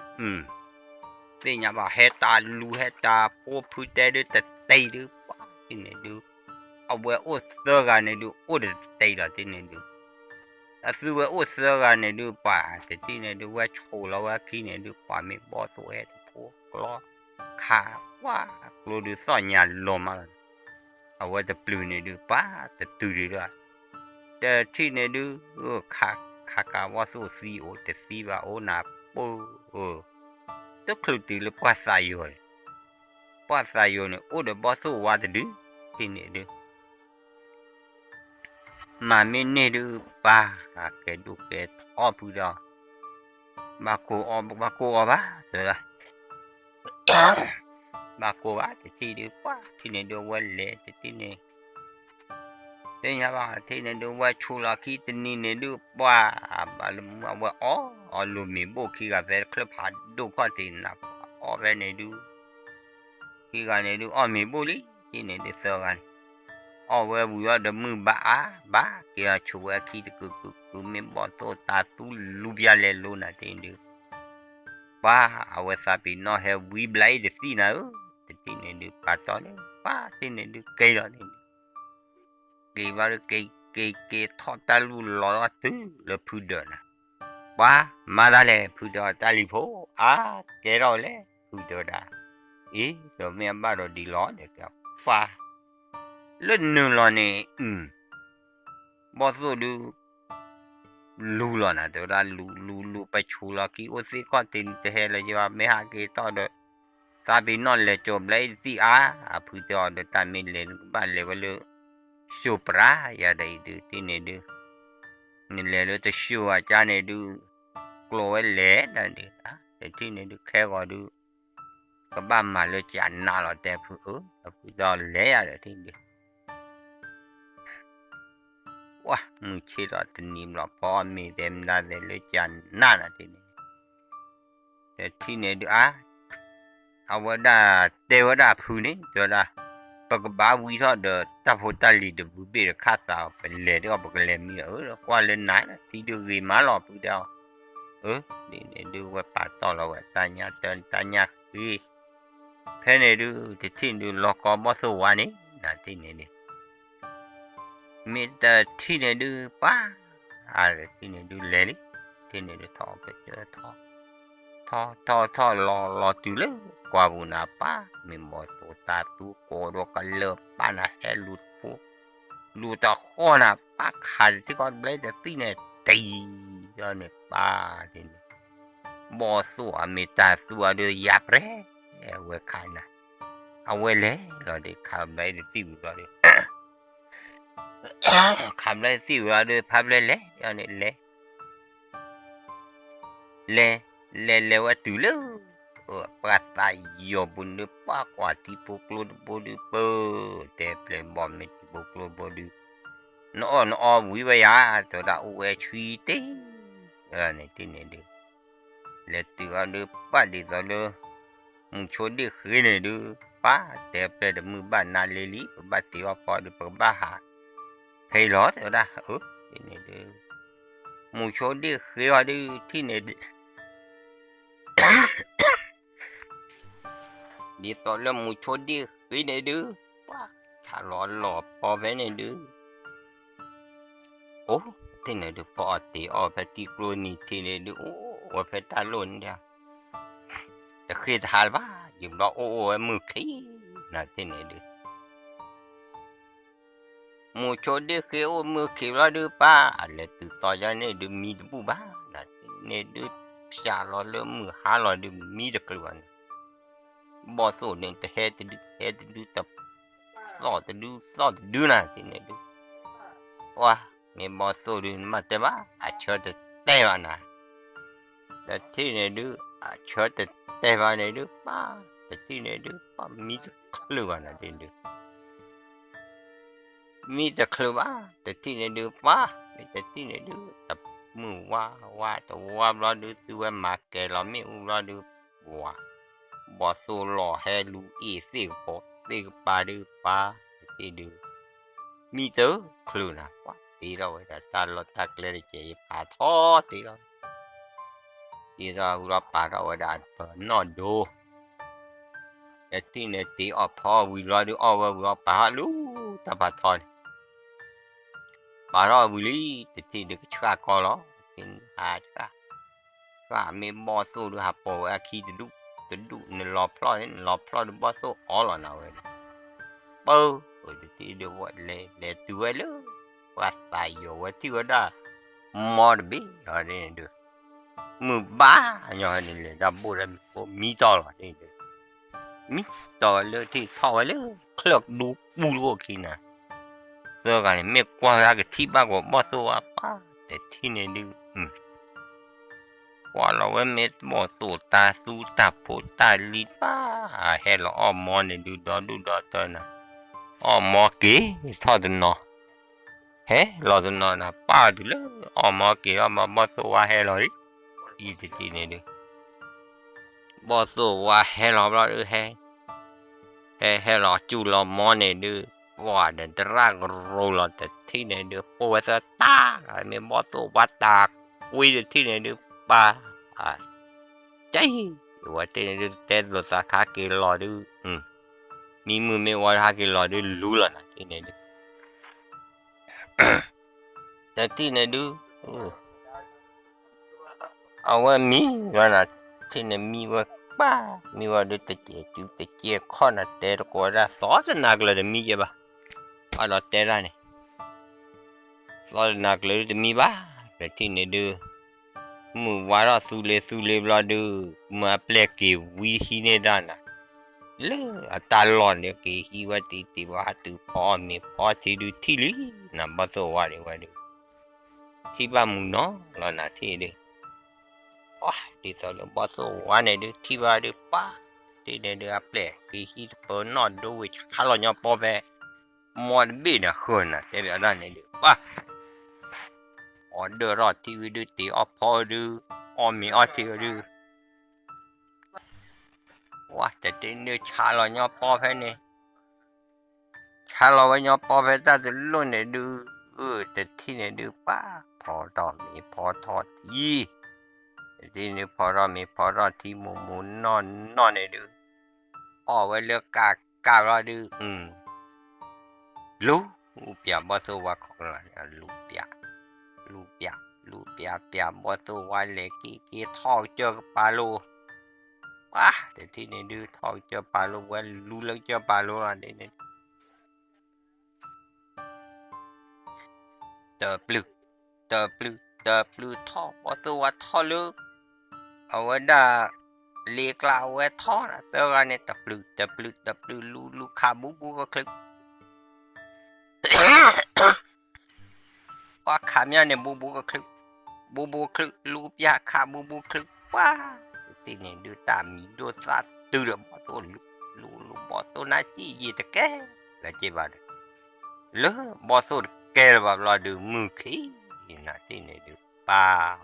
သ့ၣ်ညါဘၣ် ဟဲတၢ်လူၤဟဲတၢ်ဖိဖုတဲဒုးတတံၤဒုး ပှၢ်တထံၣ်န့ၣ်ဒုး အဝဲအိၣ်သၢဂၤန့ၣ်ဒုး အိၣ်ဒီးတတံၤလီၤတထံၣ်န့ၣ်ဒုး အသုဝဲအိၣ်သၢဂၤန့ၣ်ဒုး ပှၢ်တထံၣ်န့ၣ်ဒုး ဝဲဆိးလီၤဝဲခံန့ၣ်ဒုး ပှၢ်မ့ၢ်ဘီၣ်သိၣ်ဟဲတဖိကျီ ခး ပှၢ်ကျိဒုးသီၣ်ညါလီၤမးလီၤ, အဝဲတပျုၤန့ၣ်ဒုး ပှၢ်တတုၤဒုးဒီး တထံၣ်န့ၣ်ဒုး ခး ခးကးဘီၣ်သိၣ်သံအိၣ်တသံဘၣ်အိၣ်နၤပၢၢ် တချုးတုၤလၢပှၢ်သးယိၤန့ၣ်, ပှၢ်သးယိၤန့ၣ် အိၣ်ဒီးဘီၣ်သိၣ်ဝါတဒု ထံၣ်န့ၣ်ဒုး မၤမ့ၢ်န့ၢ်ဒုး ပၢ် ကဲဒိၣ်ကဲထီဖုဒီး ဘၣ်ကိးအီၤ ဘၣ်ကိးအီၤဘၣ် တဲဝဲဒၣ် ဘၣ်ကိးဘၣ်တထံၣ်ဒုး ပှၢ်ထံၣ်န့ၣ်ဒုး အဝဲလဲၤတထံၣ်န့ၣ် သ့ၣ်ညါဘၣ်ထံၣ်န့ၣ်ဒုး ဝဲဆိးလီၤခံတနံၤန့ၣ်ဒုး ပှၢ်ဘၣ်လၢမူအဝဲအီၣ် အီၣ်လူၤမ့ၤဘိၣ်ခံဂၤဖဲတချုးဖးဒိၣ်ခီၣ်ထံးနၤ ပှၢ်အီၣ်ဖဲန့ၣ်ဒုး ခံဂၤန့ၣ်ဒုး အီၣ်မ့ၤဘိၣ်လံ ထံၣ်န့ၣ်ဒုးသၢဂၤန့ၣ် အီၣ်ဝဲဝံၤအီၤဒီးမုၢ်ဘၣ်အါဘၣ် က့ၤအီၤဆိးဝဲအခံတကုာ်ကုာ်ကုာ် မ့ၢ်ဘီၣ်သိၣ်တၢ်သူလူၤပျၢ်လဲၤလိၤနၤထံၣ်န့ၣ်ဒုး ပှၢ်အဝဲသးပ့ၤနီၣ်ဟဲဝံဘျါအံၤတသံၣ်နၤဧၢ, တထံၣ်န့ၣ်ဒုး ပာ်တီၢ်န့ၣ် ပှၢ်ထံၣ်န့ၣ်ဒုးက့ၤလီၤန့ၣ် က့ၤဘၣ်ဒုးက့ၤက့ၤက့ၤထီၣ်တၢ်လူၢ်လီၤလီၤတုၤလၢဖုဒၢးနၤ, ပှၢ်မၤတၢ်လဲၣ် ဖုဒၢးတၢ်လံၤဖိ အါ ကဲထီၣ်လဲၣ် ဖုဒၢးဒၣ်, အံၤ ဒီးမ့ၢ်အဘၣ်ဒီးဒ်လီၤဒီး ပှၢ် လၢနုာ်လီၤန့ၣ် ဘီၣ်သိၣ်ဒုး လူၤလီၤနၤ တဲဝဲဒၣ် လူၤလူၤလူၤ ပဆိးလီၤခံအိၣ်သ့ၣ်ခီၣ်ထံးန့ၣ် တဟဲလၢၤယဘၣ် မ့ၢ်ဟးက့ၤထီၣ်ဒီး သးပ့ၤနီၣ်လဲၤကၠိၤဘျဲအံၤတသံၣ်အါ, အဖုတဲအီၤဒီးတၢ်မ့ၢ်လဲၤနကဘၣ်လဲၤဝဲလၢ စိၤပြးယၤဒီးအံၤဒုး ထံၣ်န့ၣ်ဒုး နလဲၤလၢတစိၤအကါန့ၣ်ဒုး ကျိးဝဲလဲၤတၢ်ဒုး တထံၣ်န့ၣ်ဒုး ခဲဂီၤဒုး ကဘၣ်မၤလၢကနးလီၤတဲဖုဧၢ, အဖုတဲအီၤလဲၤယၤဒီးထံၣ်ဒုး ပှၢ်မုၢ်ဆ့ၣ်ထီၣ်တနံၤဘျီ ဖီမ့ၤသဲမတၤသဲလၢကနးနၤထံၣ်န့ၣ် တထံၣ်န့ၣ်ဒုးအါ အဝဲဒၣ်တဲဝဲဒၣ်ဖုန့ၣ် တဲဝဲဒၣ် ပကဘၣ်ဝံထီၣ်ဒီးတၢ်ဖိတၢ်လံၤတဘုဘ့ၣ်ဒီးခၣ်သးအီၤ ပလဲၤဒ်အီၤ ပကလဲၤမံဒီး ကွၢ်လၢနၤ ထံဒုးဂ့ၤမးလီၤ ဖုတဲအီၤ အၢ ဒ်န့ၣ်ဒုးဝဲပာ်တီၢ်လီၤဝဲ တၢ်ညၣ်တၢ်ညၣ်ဃ့ ဖဲန့ၣ်ဒုး တထံၣ်ဒုးလီၤကီဘီၣ်သိၣ်ဝါန့ၣ် နၤထံၣ်န့ၣ်ဒုး မ့ၢ်တထံၣ်န့ၣ်ဒုး ပှၢ် အါ တထံၣ်န့ၣ်ဒုးလဲၤလံ ထံၣ်န့ၣ်ဒုးထီၣ်ကစၢၢ်ထီၣ် ထီၣ်ထီၣ်ထီၣ်လီၤလီၤတုၤလၢကွၢ်ပူၤနၤ ပှၢ် မ့ၢ်ဘီၣ်သိၣ်တၢ်သူကိးဒီးကလၢၢ်ပၢ်နၤ ဟဲလူၤတဖိ လူၤတဃီနၤ ပၢ်ခးတထံၣ်ဃီဘျဲတသံၣ်န့ၣ် တံၤ ဒီးန့ၣ် ပၢ်ဒ်န့ၣ် ဘီၣ်သိၣ်အမ့ၢ်တၢ်သူအဒုးယါပြဲၢ် အဝဲခးနၤ အဝဲလဲၤလီၤဒီး ခးဘျဲတသံၣ်ဝံၤလီၤဒီး ခးဘျဲတသံၣ်ဝံၤလီၤဒီး ဖါဘျဲလဲၤလီၤန့ၣ်လဲၤ လဲၤ လဲၤလဲၤဝဲတုၤလၢ ပှၢ်သးယိၤပူၤန့ၣ်ဒုး ပှၢ်ကွၢ်ထံဖိကျိတဘိဒုး ပၢ် တဲပျဲၢ်ဘီၣ်မ့ၢ်ထံဖိကျိတဘိဒုး နအီၣ်နအီဝံၤဝဲယၤ တဲဝဲဒၣ်အိၣ်ဝဲဆှံတ့ၢ် န့ၣ်တ့ၢ်န့ၣ်ဒုး လဲၤတုၤအီၤဒုး ပှၢ်ဒ်သိးလၢ မူဆိဒ့ၣ်ဃ့န့ၣ်ဒုး ပၢ်တဲပျဲၢ်တမုၢ်ဘၣ်နၤလံလံ ပဘၣ်တ့ၢ်အီၣ်ဖီဒုး ပကဘၣ်ဟး ဖဲအံၤလီၤ တဲဝဲဒၣ် အၢ ဒ်န့ၣ်ဒုး မူဆိဒ့ၣ်ဃ့အီၤဒုး ထံၣ်န့ၣ် ဒ်သိးလၢမူဆိဒ့ၣ်ဃ့န့ၣ်ဒုး ပှၢ်ဆါ အလီၤလီၤပီဖဲန့ၣ်ဒုး အိၣ်တထံၣ်န့ၣ်ဒုး ပအီၣ်တ့ၤအီၣ်ဖဲထံကျိနံၤထံးန့ၣ်ဒုး အိၣ်ဝဲဖဲတၢ်လိၣ်န့ၣ်ဒုး တဃ့တဟါလၢၤဘၣ် ယံာ်ဘျီအိၣ်အိၣ်ဝဲမုၢ်ခံနၤတထံၣ်န့ၣ်ဒုး မုၢ်ဆိဒ့ၣ်ဃ့အိၣ်မုၢ်ခံဘျီဒုး ပၢ် အလဲၤတုၤသီယါန့ၣ်ဒုး မံတဘူၣ်ဘၣ်နၤတထံၣ်န့ၣ်ဒုး ဖျးလီၤလၢမုၢ်ဟါလီၤဒုး မံတချုးဘၣ်န့ၣ် ဘီၣ်သိၣ်န့ၣ် တဟဲတဒု ဟဲတဒု တသီၣ်တဒု သီၣ်တဒုနၤတထံၣ်န့ၣ်ဒုး ပှၤ မ့ၢ်ဘီၣ်သိၣ်ဒုး နမၤတဲဘၣ် အဆၢတတဲဘၣ်နၤ တထံၣ်န့ၣ်ဒုး အဆၢတတဲဘၣ်န့ၣ်ဒုး ပၢ် တထံၣ်န့ၣ်ဒုး ပှၤမံတချုးဘၣ်နၤတထံၣ်ဒုး မံတချုးဘၣ် တထံၣ်န့ၣ်ဒုး ပှၤ မ့ၢ်တထံၣ်န့ၣ်ဒုး တမုၢ်ဝါဝါတဝါဘျီဒုး သုဝဲမၤကဲၤလီၤမ့ၣ်အူဘျီဒုး ပှၤ ဘီၣ်သိၣ်လီၤဟဲလူၤအ့ၣ်သ့ၣ်ကပီၤသ့ၣ်ကပၤဒုး ပၢ် တထံၣ်ဒုး မံတချုးနၤ ပှၤတ့ထီၣ်ဝဲဒၣ်တၢ်လီၢ်တၢ်ကျဲတကဲး ယဖးထီတ့ထီၣ် တ့ထီၣ်ဝံၤလီၤပာ်ထီၣ်ဝဲဒၣ်အပနီၣ်ဒိ တထံၣ်န့ၣ်တ့အီၣ်ဖီဝံၤလီၤဒုး အီၣ်ဝဲဝံၤလီၤပာ်ထီၣ်လူၤတၢ်ဖးထီန့ၣ် ပာ်ထီၣ်ဝံၤလံ တထံၣ်ဒုးကဆှၣ်ကီလီၤ တထံၣ်ဟးဆှၣ် ဆှၣ်မ့ၢ်ဘီၣ်သိၣ်ဒုးဟးပိာ်ဝဲအခံတဒူၣ်တဒူၣ် နလီၤဖျီၣ်န့ၣ် နလီၤဖျီၣ်ဒုးဘီၣ်သိၣ်အီလီၤနၤဝဲန့ၣ် ပၢ် တထံၣ်ဒုးဝဲလဲၤလဲၤတုၤဝဲလၢ ပှၤသးယီၤဝဲထံၣ်ဝဲဒၣ် မီတဘ့ၣ်အီၤန့ၣ်ဒုး မုၢ်ဘၣ်ညီန့ၣ် လဲၤတၢ်ဘိၣ်တၢ်မံၤဖိမံတီၢ်လီၤန့ၣ်ဒုး မံတီၢ်ဝဲလၢထံၣ်ထီၣ်ဝဲလၢ ချၢၣ်ဒူပူၤတအိၣ်ခံနၤ သၢဂၤန့ၣ် မ့ၢ်ကွၢ်ဝဲဒၣ်ကထံၣ်ဘၣ်ကီးဘီၣ်သိၣ်ဝါပၢ် တထံၣ်န့ၣ်ဒုး ကွၢ်လီၤဝဲမ့ၢ်ဘီၣ်သိၣ်တၢ်သူတၢ်ဖိတၢ်လံၤပၢ် ဟဲလီၤအီၣ်မီန့ၣ်ဒုး ဒီဒူၣ်ဒီတၢနၤ အီၣ်မီက့ၤထီၣ်တနီၤ ဟဲလီၤတနီၤနၤ ပၢ်တုၤလၢအီၣ်မီက့ၤအီၣ်မီ ဘီၣ်သိၣ်ဝါဟဲလီၤလံ အံၤတထံၣ်န့ၣ်ဒုး ဘီၣ်သိၣ်ဝါဟဲလီၤဘျီဒုး ဟဲ ဟဲဟဲလီၤစူၢ်လီၤမီန့ၣ်ဒုး ပှၤဒီးတရၣ်ကရိလီၤတထံၣ်န့ၣ်ဒုး ပိၢ်ဝဲသၢတၢ် မ့ၢ်ဘီၣ်သိၣ်ဝါတၢ်ကွံတထံၣ်န့ၣ်ဒုး ပၢ် ကဲ ဝဲတထံၣ်န့ၣ်ဒုး တဲလိာ်သးခါက့ၤလီၤဒုး မံမုၢ်မ့ၢ်ဝါဟဲက့ၤလီၤဒုးလူလီၤနၤတထံၣ်န့ၣ်ဒုး တထံၣ်န့ၣ်ဒုး အဝဲမံဝဲနၤ ထံၣ်န့ၣ်မံဝဲပၢ် မံဝဲဒုးတကဲးတုၤတကဲးခီၣ်နၤ တဲတကိးဝဲဒၣ် သီတနၤကျၢၤတမံယဲဘၣ် ဘၣ်ဒီးတဲဒၣ်န့ၣ် သီတနၤကျၢၤဒုးတမံဘၣ် တထံၣ်န့ၣ်ဒုး မုၢ်ဝါထီၣ်သူလ့သူလ့ဘျီဒုး မ့ၢ်အပျဲၢ်က့ၤဝံဟံးန့ၢ်ဒၣ်နၤ လၢအတၢ်လီၢ်န့ၣ် က့ၤဟံးဝဲတံၤတံၤဘၣ်ဟးတုၤဖီအီၣ်မ့ၤဖီထံဒုးထံၣ်လံ နၤဘီၣ်သိၣ်ဝါဒံးဝဲဒုး ထံၣ်ဘၣ်မုၢ်နီၤလီၤနၤထံၣ်ဒုး အီ ဒ်သိးလၢဘီၣ်သိၣ်ဝါန့ၣ်ဒုး ထံၣ်ဘၣ်ဒုးပၢ် ထံၣ်န့ၣ်ဒုးအပျဲၢ်က့ၤဟံးတပၢၤနီၣ်ဒိဝံၤ ဆါလီၤညီပီဖဲ မီတဘ့ၣ်န့ၣ်ဃၢၤနၤ တဲဘၣ်ဒၣ်န့ၣ်ဒုး ပၢ် အီၣ်ဒၢထီၣ်ထံဝံၤဒုး တ့အီၣ်ဖီဒုး အီၣ်မ့ၤအီၣ်ထံဝံၤဒုး ဝါ တထံၣ်န့ၣ်ဒုး ဆါလီၤညီပီဖဲန့ၣ် ဆါလီၤဝဲညီပီဖဲတၢ်တလိၣ်န့ၣ်ဒုး တထံၣ်န့ၣ်ဒုး ပၢ် ဖီထီၣ်မ့ၤဖီထီၣ်ထံ တထံၣ်န့ၣ်ဒုး ဖီထီၣ်မ့ၤဖီထီၣ်ထံ မူၤမူၤနီၢ်နီၢ်န့ၣ်ဒုး အီၣ်ဝဲလၢကးကးလီၤဒုး လူၤပၠးဘီၣ်သိၣ်ဝါခီလီၤ လူၤပၠး လူၤပၠး လူၤပၠးပၠးဘီၣ်သိၣ်ဝါလဲၤက့ၤက့ၤထီၣ်ကစၢၢ်ကပၤလိၤ ပၢ် တထံၣ်န့ၣ်ဒုး ထီၣ်ကစၢၢ်ပၤလိၤ ဝဲလူၤလၢကစၢၢ်ပၤလိၤလီၤန့ၣ် တပျုၢ် တပျုၢ် တပျုၢ်ထီၣ် ဘီၣ်သိၣ်ဝါထီၣ်လၢ အဝဲဒၣ် လ့ကျါအဝဲထီၣ်နၤ သၢဂၤန့ၣ် တပျုၢ် တပျုၢ် တပျုၢ် လူၤလူၤခးဘူးဘူးကချုး ပှၤခးမးန့ၣ် ဘူးဘူးကချုး ဘူးဘူးကချုး လူၤပၠးခးဘူးဘူးကချုး ပှၤ တထံၣ်န့ၣ်ဒုး တၢ်မံၤဒိၣ်သၣ်တုၤဒီးဘီၣ်သိၣ်လူၤ လူၤလူၤဘီၣ်သိၣ်နါစံၣ်ယံာ်တကဲ လၢက့ၤဘၣ်ဒီး လၢဘီၣ်သိၣ်တကဲလၢၤဘၣ်ဘျီဒုး မုၢ်ခံ နၤတထံၣ်န့ၣ်ဒုး ပၢ်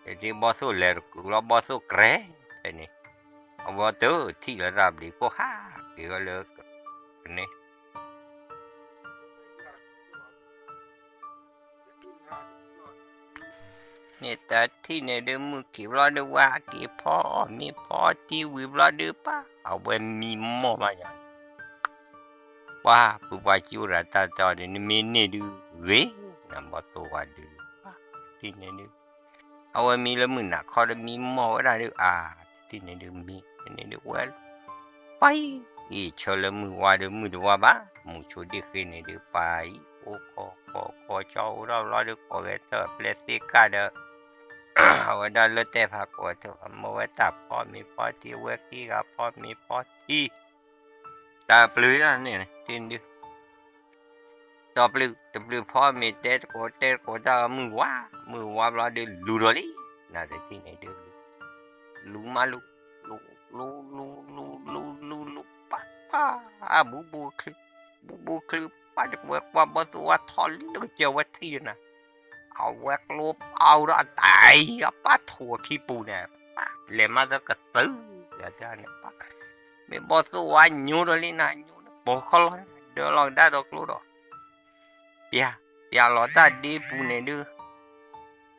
တထံၣ်ဘီၣ်သိၣ်လဲၤတကူၤလီၤ ဘီၣ်သိၣ်ကြဲၤ ဖဲန့ၣ် အဝဲတထံၣ်လၢတၢ်ဘျုးခိၣ်ဟးက့ၤဝဲလၢ ကန့ၣ် န့ၣ်တထံၣ်န့ၣ်ဒုး မုၢ်ခံဘျီဒုး ဝဲဟဲက့ၤဖီအီၣ်မ့ၤဖီအီထံဝံၤဘျီဒုး ပၢ် အဝဲမံမီၢ်ဘၣ်ယၤ ပှၤ ပၢ်ပုၢ်ပှၢ်ကၠိရၤတၢ်တီဒီး နမ့ၢ်န့ၢ်ဒုးဂ့ၤ, နဘီၣ်သိၣ်ဝါဒုး, တထံၣ်န့ၣ်ဒုး, အဝဲမံလၢမုၢ်နၤခီဒီးမံမီၢ်ဝဲဒၣ်ဒုး အါ, တထံၣ်န့ၣ်ဒုးမံ, တထံၣ်န့ၣ်ဒုးဝဲ ပၢ်အံၤ, အံၤဆၢလၢမုၢ်ဝါဒီးမုၢ်တဝါဘၣ်, မူဆိဒ့ၣ်ဃ့န့ၣ်ဒုး ပၢ်အံၤ အိၣ်ခိးခိးခိးကၠီအိၣ်ထီၣ်ဘျီဒုး ကိးဂဲၤထၢၣ်အပျဲၢ်သ့ၣ်ကၢ်ဒီး အဝဲဒၣ်လၢတဲဖးကိးထၢၣ် မ့ၢ်ဝဲတၢ်ဖီမ့ၤဖီထံ အဝဲခံဂၤဖီမ့ၤဖီထံ တၢ်ပျုၤဒၣ်န့ၣ် တထံၣ်န့ၣ်ဒုး တပျုၤတပျုၤဖီမ့ၤတဲတကိးတဲတကိးတၢ်မုၢ်ဝါ, မုၢ်ဝါဘျီဒုးလူၤဒီးလံ, နတထံၣ်န့ၣ်ဒုး လူၤမးလူၤ, လူၤလူၤလူၤလူၤလူၤလူၤ ပၢ်ပၢ်, ဘူဘူချုး, ဘူဘူချုး ပၢ်တဝဲကွၢ်ဘီၣ်သိၣ်ဝါထီၣ်လၢကစၢၢ်ဝဲထံၣ်ဒီးနၤ အဝဲကျိပာ်ဒီးအတၢ်အံၤ အပၢ်ထိၣ်အခံပူၤန့ၣ်, ပၢ်လဲၤမးသကသုး, ယတၢ်န့ၣ်ပၢ်, မ့ၢ်ဘီၣ်သိၣ်ဝါညိဒီးလံနၤ ညိဒီးပိာ်ခီလီၤ ဒၢလီၤကဒါဒီးကျိဒီး, ပျၢ်, ပျၢ်လီၤတၢ်ဒ့ပူၤန့ၣ်ဒုး,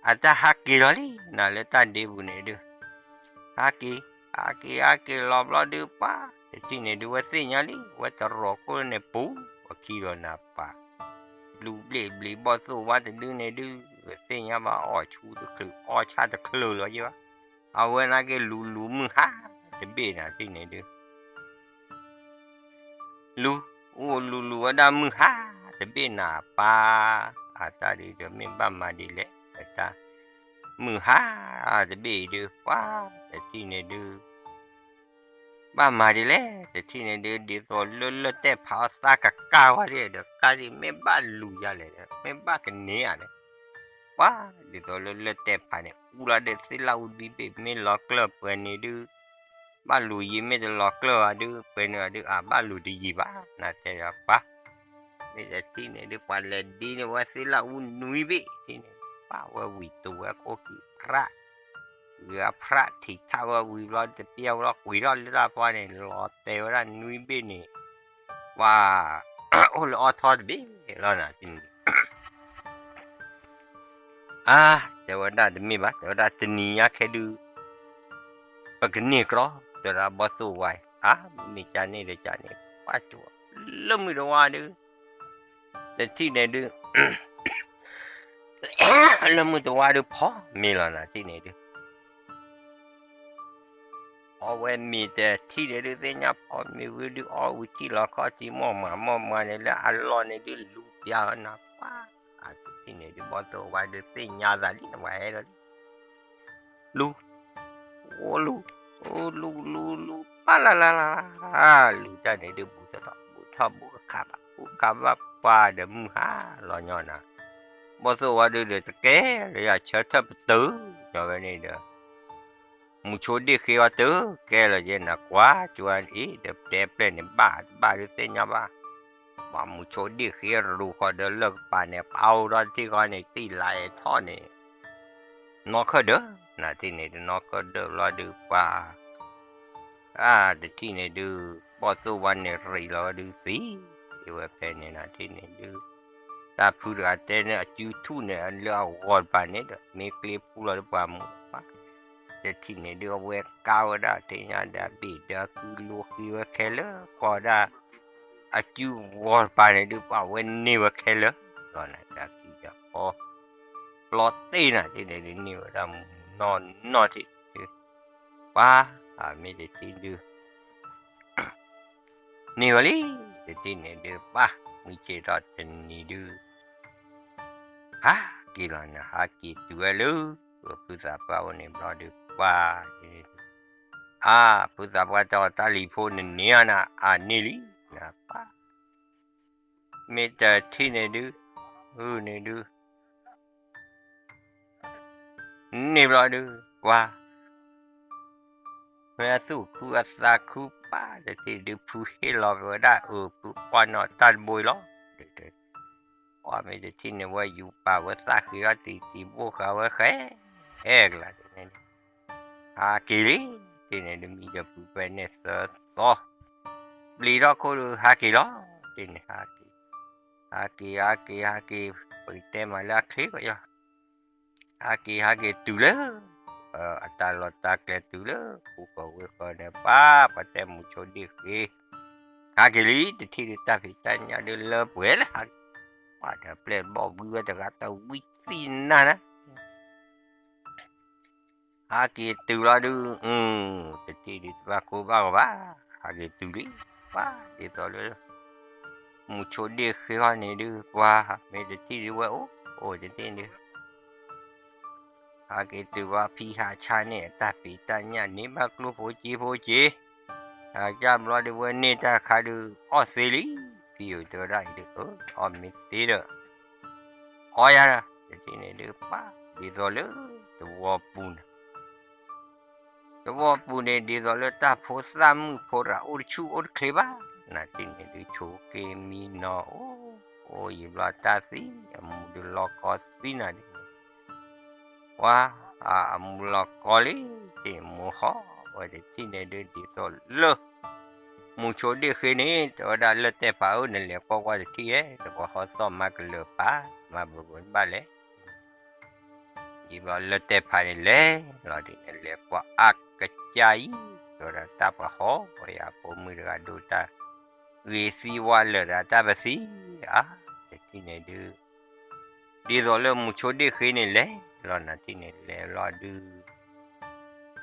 အတၢ်ဟးက့ၤလီၤလံနၤ လၢတၢ်ဒ့ပူၤန့ၣ်ဒုး, ဟးက့ၤ, ဟးက့ၤ ဟးက့ၤလီၤဘျီဒုး ပၢ်တထံၣ်န့ၣ်ဒုး ဝဲသ့ၣ်ညါလံ ဝဲတရီၢ်ခိၣ်န့ၣ်ပူၤ, အခံဒီးနၤပၢ် လူၤဘျ့ၣ်ဘျ့ၣ်ဘီၣ်သိၣ်ဝါတဒုန့ၣ်ဒုး သ့ၣ်ညါဘၣ်အီၣ်ဆူတချုး အီၣ်ဆၣ်တချုးလီၤယဲဘၣ်, အဝဲနာ်က့လူၤလူၤမုၢ်ဟါတဘ့ၣ်နၤ တထံၣ်န့ၣ်ဒုး လူၤ, အိၣ်လူၤလူၤဝဲဒၣ်မုၢ်ဟါတဘ့ၣ်နၤပၢ်, အတၢ်ဒုးဒီးမ့ၢ်ဘၣ်မၤဒ်လဲၣ်, တၢ်, မုၢ်ဟါတဘ့ၣ်အံၤဒုး ပှၤ, တထံၣ်န့ၣ်ဒုး ဘၣ်မၤဒ်လဲၣ်, တထံၣ်န့ၣ်ဒုး ဒ်သိးလၢလၢတဲဖးအီၤသးကကၢ်ဝဲဒၣ်ဒီး ကၢ်ဒ်မ့ၢ်ဘၣ်လူၤယၤလဲၣ်, မ့ၢ်ဘၣ်ကန့ၢ်ယၤလဲၣ်, ပှၤ, ဒ်သိးလၢလၢတဲဖးန့ၣ် အူလီၤဒီးသ့ၣ်လၣ်အူဒံဘ့ၣ် မ့ၢ်လီၤကျၢၢ်ပှဲၤန့ၣ်ဒုး ဘၣ်လူၤယံၤ မ့ၢ်တလီၤကျၢၢ်ဘၣ်ဒုး ပှဲၤန့ၣ်ဘၣ်ဒုး အဘၣ်လူၤတယံၤဘၣ်, နတဲယၤပၢ်, မ့ၢ်တထံၣ်န့ၣ်ဒုး ပှၤလဲၤဒ်န့ၣ်ဝဲသ့ၣ်လၣ်အူနွံဘ့ၣ် ထံၣ်န့ၣ် ပၢ်ဝဲဝံၤတိၤဝဲခိၣ်ကံးဖြး, ဝံၤအဖြးထံးထးဝဲဝံၤဘျီ တပျဲဝဲလီၤ ကွံာ်ထီၣ်လၢတၢ်ဖီန့ၣ် လီၤတဲာ်ဝဲဒၣ်နွံဘ့ၣ်န့ၣ်, ပှၤ, အိၣ်လၢအီၣ်ထီၣ်တဘ့ၣ်လီၤနၤ ထံၣ်န့ၣ် အါ, တဲဝဲဒၣ်တမ့ၢ်ဘၣ်, တဲဝဲဒၣ်တနံၤညါခဲဒုး ပကန့ၢ်ကြီ, တဲဝဲဒၣ်ဘီၣ်သိၣ်ဝါအံၤ, အါ, မ့ၢ်ကန့ၣ်ဒီးကန့ၣ်, ပှၤကၠိ, လၢမုၢ်တဝါဒုး, တထံၣ်န့ၣ်ဒုး, လၢမုၢ်တဝါဒုးဖီမ့ၤလီၤနၤ ထံၣ်န့ၣ်ဒုး အီၣ်ဝဲမ့ၤတထံၣ်န့ၣ်ဒုး သ့ၣ်ညါဖီမ့ၤဝံၤဒုး အီၣ်ဝံၤထံၣ်လီၤခီၣ်ထံး မိၢ်မၤမိၢ်မၤန့ၣ် လၢအလီၢ်န့ၣ်ဒုး လူၤပျၢ်နၤပၢ်, အတထံၣ်န့ၣ်ဒုး ဘီၣ်သိၣ်ဝါဒုး သ့ၣ်ညါသးလံ နဝဲဟဲလီၤလံ, လူၤ, အိၣ်လူၤ, အိၣ်လူၤလူၤလူၤ ပၢ်လၢ်လၢ်လၢ်, လူၤတၢ်န့ၣ်ဒုး ဘူးထီၣ်ထီၣ် ဘူးအခးဘၣ် ဘူးအခးဘၣ် ပှၤဒီးမုၢ်ဟါလီၤညီနၤ, ဘီၣ်သိၣ်ဝါဒုးဒီး တကဲလၢယဆၢထၢၣ်ပတုာ်ညီဝဲန့ၣ်ဒီး မူဆိဒ့ၣ်ဃ့အီၤတကဲလၢၤယဲနၤ ကွၢ်ကၠိအံၤဒီး ပတဲပျဲၢ်န့ၣ် ဘၣ်တဘၣ်ဒုးသ့ၣ်ညါဘၣ်, ပှၤမူဆိဒ့ၣ်ဃ့ရူၢ်ဃီဒီးလၢကပၤန့ၣ် ပအအိၣ်ဒီးတထံၣ်ဃီန့ၣ် တံၢ်လါအဲၣ်ထီၣ်န့ၣ် နီၢ်ခၢၣ်ဒၢး, နၤထံၣ်န့ၣ်ဒုး နီၢ်ခၢၣ်ဒၢးဘျီဒုး ပှၤ, အါ တထံၣ်န့ၣ်ဒုး ဘီၣ်သိၣ်ဝါန့ၣ်ရံးလီၤဝဲဒုးသံ, အဝဲဖဲန့ၣ်နၤထံၣ်န့ၣ်ဒုး တၢ်ဖုတဂၤတဲန့ၣ် အစုထူၣ်န့ၣ် လၢအဂီၢ်တပၤန့ၣ်ဒီး မ့ၢ်ကျ့ဖူလီၤဒီးပှၤမူပှၤ, တထံၣ်န့ၣ်ဒုး အဝဲကါဝဲဒၣ် ထံၣ်ညါဒီး ဘ့ၣ်ဒီးကုလိဃ့ဝဲခဲလၢာ် ကွၢ်ဝဲဒၣ် အစုဂီၢ်တပၤန့ၣ်ဒုး ပှၤဝဲန့ၢ်ဝဲခဲလၢာ်လီၤနၤ တၢ်ကံၢ်တၢ်ဖီ ပျီတ့ၢ်နၤထံၣ်န့ၣ်ဒုး န့ၢ်ဝဲဒၣ်မူနီၢ်နီၢ်ထံၣ်ဒုး ပှၤ အမ့ၢ်တထံၣ်ဒုး န့ၢ်ဝဲလံ တထံၣ်န့ၣ်ဒုး ပှၤ မုၢ်ဆ့ၣ်ထီၣ်တနံၤဒုး ဟးက့ၤလီၤနၤ ဟးက့ၤတုၤဝဲလၢ ဖုသးပှၢ်အိၣ်န့ၣ်ဘျီဒုး ပှၤ အါ ဖုသးပှၢ်တဲအီၤ တၢ်လံၤဖိနန့ၢ်ဧါနၤ အါန့ၢ်လံ နပၢ် မ့ၢ်တထံၣ်န့ၣ်ဒုး အုန့ၣ်ဒုး န့ၢ်ဘျီဒုး ပှၤ မ့ၢ်အသူၣ်ခုအသးခုပၢ် တထံၣ်ဒုး ဖုဟ့ၣ်လီၤဝဲဒၣ်အု ဖုကွၢ်နီၣ်တၢ်တဘိအံၤလီၤ ပှၤမ့ၢ်တထံၣ်န့ၣ် ဝဲယူၤပာ်ဝဲသၣ်ဃ့ထီၣ်တံၢ်တံၢ်ဘိဃာ်ဝဲဃဲ ဟဲကလၤန့ၣ် ဟးက့ၤလံ တထံၣ်န့ၣ်ဒုး မံဒီးဖုဖဲန့ၣ်သၢသီ ပျံၤထီၣ်ခိၣ်ဒုး ဟးက့ၤလီၤ တထံၣ်န့ၣ် ဟးက့ၤ ဟးက့ၤ ဟးက့ၤ ဟးက့ၤ ပကတဲမးလၢအချ့ကီးယီၤ ဟးက့ၤ ဟးက့ၤတုၤလၢ အတၢ်လီၢ်တၢ်ကျဲတုၤလၢ ပူၤဃီၤဝ့ၤဃီၤန့ၣ် ပှၤ ပှၤတဲမူဆိဒ့ၣ်ဃ့ ဟးက့ၤလံ တထံၣ်ဒုး တၢ်ဖံးတၢ်ညၣ်ဒုးလၢပှဲၤလၢဟးက့ၤ, ပှၤဒီးပျဲၢ်တဘီၣ်ဝံဝဲတဂၤ တဝံသံနၢ်နၤ ဟးက့ၤတုၤလီၤဒုး, တထံၣ်ဒုးတဘၣ်ကိၢ်ဘၣ်ဂီၤဘၣ်, ဟးက့ၤတုၤလံ, ပှၤဒ်သိးလၢ မူဆိဒ့ၣ်ဃ့ဟီၣ်န့ၣ်ဒုး ပှၤမ့ၢ်တထံၣ်ဒုးဝဲအိၣ်, အိၣ်တထံၣ်ဒုး ဟးက့ၤတုၤဘၣ်ဖံဟးဆါန့ၣ် အတၢ်ဖံးတၢ်ညၣ်န့ၣ် ဘၣ်ကျိၣ်ဖိစ့ဖိစ့, ဟးကၢ်ဘျီဒုးဝဲန့ၢ်တၢ်ခါဒုး အီၣ်သ့လံ, ဖံဧၢ တဲဝဲဒၣ်အံၤဒုး အီၣ်မ့ၢ်သ့ဒီး အီယၤဒီး တထံၣ်န့ၣ်ဒုး ပှၤဒ်သိးလၢ သဝီပူၤန့ၣ် သဝီပူၤန့ၣ် ဒ်သိးလၢတၢ်ဖိသၣ်မုၣ်ဖိတဂၤ အိၣ်တဆူၣ်အိၣ်တချ့ဘၣ်, နၤတထံၣ်န့ၣ်ဒုး ဆိးက့မံနီၤ အိၣ်, အိၣ်ယံၤဘျီတၢ်သံ အမူဒုးလီၤကီသံနၤဒုး ပှၤ, အမူလီၤကီလံ, တ့ၢ်မူဟီၣ်ဝဲတထံၣ်န့ၣ်ဒုး ဒ်သိးလၢ မူဆိဒ့ၣ်ဃ့န့ၣ် တဲဝဲဒၣ်လၢတဲဖးဧၢ နလဲၤကွၢ်ကွၢ်တထံၣ်ဧဲ, နပှၤဟီၣ်သီၣ်မၤကလၢာ်ပာ်, မၤဘၣ်ဘၣ်လဲၣ် ယံၤဘျီလၢတဲဖးန့ၣ်လဲၤလီၤဒုးန့ၣ် လဲၤကွၢ်အါကစၢ်အံၤ, တဲဝဲဒၣ်တၢ်ပှၤဟီၣ်ဝဲယၤ ဖိမုၣ်တဂၤဒိၣ်တၢ်ဂ့ၤသံဝါလၢာ်ဒီးတၢ်ပသံ, အါ, တထံၣ်န့ၣ်ဒုး ဒ်သိးလၢမူဆိဒ့ၣ်ဃ့န့ၣ်လဲၤလီၤ နၤတထံၣ်န့ၣ်လဲၤလီၤဒုး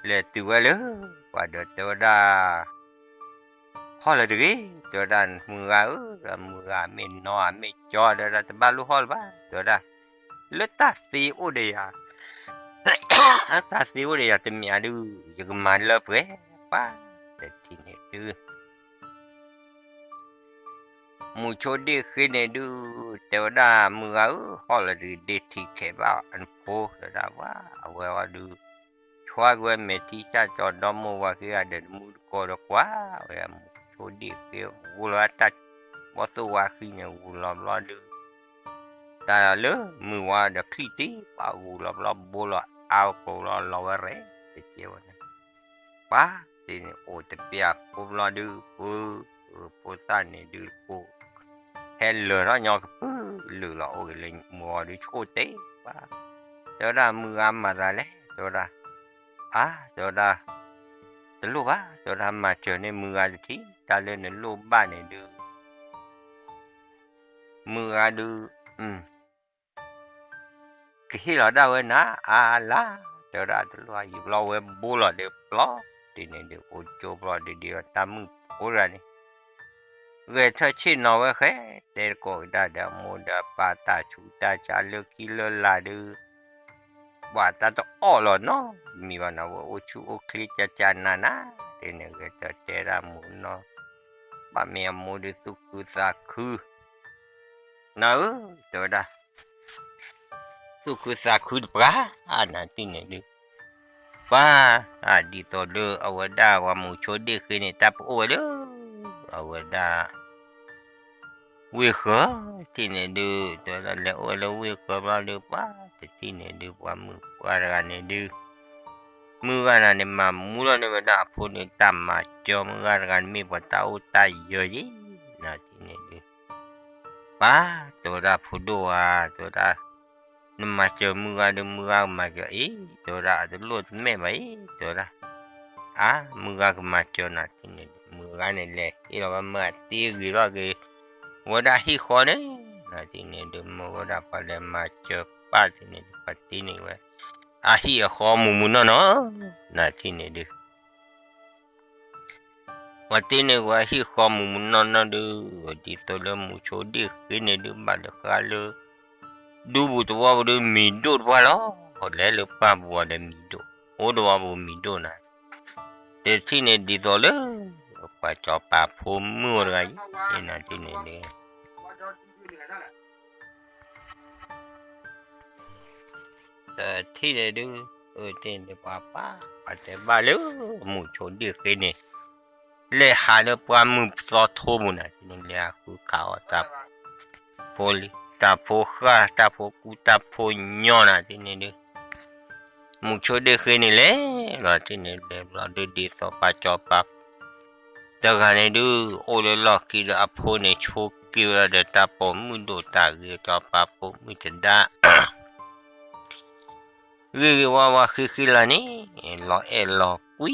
လဲၤတုၤဝဲလၢ ပှၤဒီးတဲဝဲဒၣ် ဟီၣ်လၢၤတဂ့ၤ, တဲဝဲဒၣ်မုၢ်ဂၤဧၢ, မုၢ်ဂၤမ့ၢ်နီၤမ့ၢ်ကၠီ တဲဝဲဒၣ်တဘၣ်လိၣ်ဟီၣ်လၢၤဘၣ်, တဲဝဲဒၣ် လၢတၢ်သ့အိၣ်ဒီးယၤ, တၢ်သ့အိၣ်ဒီးယၤတမ့ၢ်ဧါဒုး ယကမၤလၢပှဲၤပှၤ, တထံၣ်န့ၣ်ဒုး မူဆိဒ့ၣ်ဃ့န့ၣ်ဒုး တဲဝဲဒၣ်မုၢ်ဂၤဧၢ, ဟီၣ်လၢၤတဂ့ၤ ဒ့ထံခဲးဘၣ်နဖိ, တဲဝဲဒၣ်ပှၤ အဝဲအီၤဒုး ဆှါက့ၤဝဲမဲာ်ထံစၢ်ကၠီဒီမိၢ်ဝၤဃ့ဂၤဒီးတမူတကိးဒီးကွၢ်ဝဲဒၣ် မူဆိဒ့ၣ်ဃ့ဂူၤလီၤတၢ်ဘီၣ်သိၣ်ဝါဃံန့ၣ် ဂူၤလီၤဘျီဒုး တၢ်လၢမုၢ်ဝါဒီးချံၣ်တ့ၢ် ပှၤဂူၤလီၤဘျီဘိလီၤအါကီးလီၤလီၤဝဲရဲၣ် တကဲဝဲန့ၣ် ပှၤတ့ၢ်န့ၣ်အိၣ်တပျၢ်ဖိဘျီဒုး ပှၤ ဖိသၣ်န့ၣ်ဒုး ဟဲလၢာ်ထီၣ်ညီကပုၢ်လုာ်လီၤ အိၣ်က့ၤလၢမုၢ်ဝါဒုးဆိၣ်တ့ၢ်ပှၤ, တဲဝဲဒၣ်မုၢ်ဂၤမၤသးလဲၣ် တဲဝဲဒၣ်, အါ တဲဝဲဒၣ်, တလိၣ်ဘၣ် တဲဝဲဒၣ် မၤစၢၤန့ၢ်မုၢ်ဂၤတထံၣ် တၢ်လၢနလိၣ်ဘၣ်န့ၣ်ဒုး မုၢ်ဂၤဒုး ကဟ့ၣ်လီၤဒၣ်ဝဲနၤ အါလါ, တဲဝဲဒၣ်တလိၣ် ယံၤဘျီဝဲဘိလီၤဒီးပျီ, တ့ၢ်န့ၣ်ဒုး အိၣ်ကၠိဘျီဒုး ဒ်တၢ်မုၣ်ဖိတဂၤန့ၣ် ဂဲၤထၢၣ်ဆ့ၣ်နီၤဝဲဃဲ တဲတကိးကဒါဒီးအမိၢ်ဒီးပၢ်တၢ်ဆူးတၢ်ဆါလၢခံလၢလာ်ဒုး ပှၤတၢ်တအီၣ်လီၤနီတမံၤဘၣ်နီၤ ဝဲအိၣ်ဆူၣ်အိၣ်ချ့ကၠၢ်ကၠၢ်နးနး, တ့ၢ်န့ၣ်ဂဲၤထၢၣ်တဲဒၣ်မိၢ်နီၤ, ဘၣ်မ့ၢ်အမိၢ်ဒုးသူၣ်ခုသးခု နၤဧၢ, တဲဝဲဒၣ် သူၣ်ခုသးခုတပှၤ, နၤတ့ၢ်န့ၣ်ဒုး ပှၤ, ဒ်သိးလၢအဝဲဒၣ်ပှၤမူဆိဒ့ၣ်ဃ့န့ၣ် တၢ်ပအိၣ်ဝဲလၢ အဝဲဒၣ် ဝ့ၢ်ဃၢၤ, တ့ၢ်န့ၣ်ဒုး တဲဝဲဒၣ်လဲၤအိၣ်ဝဲလၢဝ့ၢ်ဃၢၤဘျီဒုး ပှၤတထံၣ်န့ၣ်ဒုး ပှၤမုၣ်ပှၢ်တဂၤန့ၣ်ဒုး မုၢ်ဂၤနၤန့ၣ် မၤမူလီၤန့ၢ်ဝဲဒၣ်အဖိန့ၣ် တၢ်မၤစၢၤ မုၢ်ဂၤတဂၤန့ၣ် မ့ၢ်ပှၤတၢ်အိၣ်တၢ်ယၢၤယဲ, နၤတ့ၢ်န့ၣ်ဒုး ပှၤ, တဲဝဲဒၣ်ဖိဒိၣ်ဧါ, တဲဝဲဒၣ်, နမၤစၢၤမုၢ်ဂၤဒီး မုၢ်ဂၤကမၤစၢၤအံၤ, တဲဝဲဒၣ်အတလိၣ်တမဲာ်ဘၣ်အံၤ, တဲဝဲဒၣ်, အါ, မုၢ်ဂၤကမၤစၢၤနၤတ့ၢ်န့ၣ်ဒုး မုၢ်ဂၤန့ၣ်လဲၤဟ့ၣ်လီၤဝဲမ့ၢ်အတ့ဂ့ၤထီၣ်က့ၤ ဝဲဒၣ်ဟံၣ်ဃီန့ၣ်, နၤတ့ၢ်န့ၣ်ဒုး မ့ၢ်ဝဲဒၣ်ပှၤလဲၤမၤစၢၤပၢ်တ့ၢ်န့ၣ်ဒုး ပှၤတ့န့ၢ်ဝဲ အဟံၣ်အဃီမုၢ်မုၢ်နီၢ်နီၢ်, နၤတ့ၢ်န့ၣ်ဒုး ပှၤတ့န့ၢ်ဝဲဟံၣ်ဃီမုၢ်မုၢ်နီၢ်နီၢ်ဒုး, ဒ်သိးလၢမူဆိဒ့ၣ်ဃ့န့ၣ်ဒုး ဘၣ်လၢဃါလၢ ဒူပူၤသဝီပူၤဒုး မံၤဒိၣ်တပှၢ်လီၤ. လဲၤလၢပှၢ်ပူၤဒီးမံၤဒိၣ်, အိၣ်သဝီပူၤမံၤဒိၣ်နၤ, တထံၣ်န့ၣ်ဒ်သိးလၢ ပှၤစီၤပၤဖိမုၣ်အိၣ်တဂၤအံၤ, နၤတ့ၢ်န့ၣ်ဒုး တထံၣ်န့ၣ်ဒုး, အတ့ၢ်န့ၣ်ပှၤပၢ်, ပှၤတဲဘၣ်လၢ မူဆိဒ့ၣ်ဃ့န့ၣ် လဲၤဟးလၢပှၢ်မုၢ်သီထိပူၤနၤ, တ့ၢ်န့ၣ်လဲၤဟးဃုခးအီၤ တၢ်ဖိဃၢ် တၢ်ဖိကူတၢ်ဖိညီနၤ, တ့ၢ်န့ၣ်ဒုး မူဆိဒ့ၣ်ဃ့န့ၣ်လဲၤလီၤ, တ့ၢ်န့ၣ်လဲၤဘျီဒုး ဒ်သိးပှၤစီၤပၤ တဂၤန့ၣ်ဒုး အိၣ်လၢလီၢ်ခံဒီးအဖိန့ၣ် ဆိးက့ဝဲဒၣ်ဒီးတၢ်ပိာ်မုၣ်ဒိၣ်တၢ်ဂ့ၤ စီၤပၤဖိမုၣ်သဒါ ဂ့ၤဂ့ၤဝါဝါဃံဃံလၤန့ၣ် လီၤအဲၣ်လီၤကွံ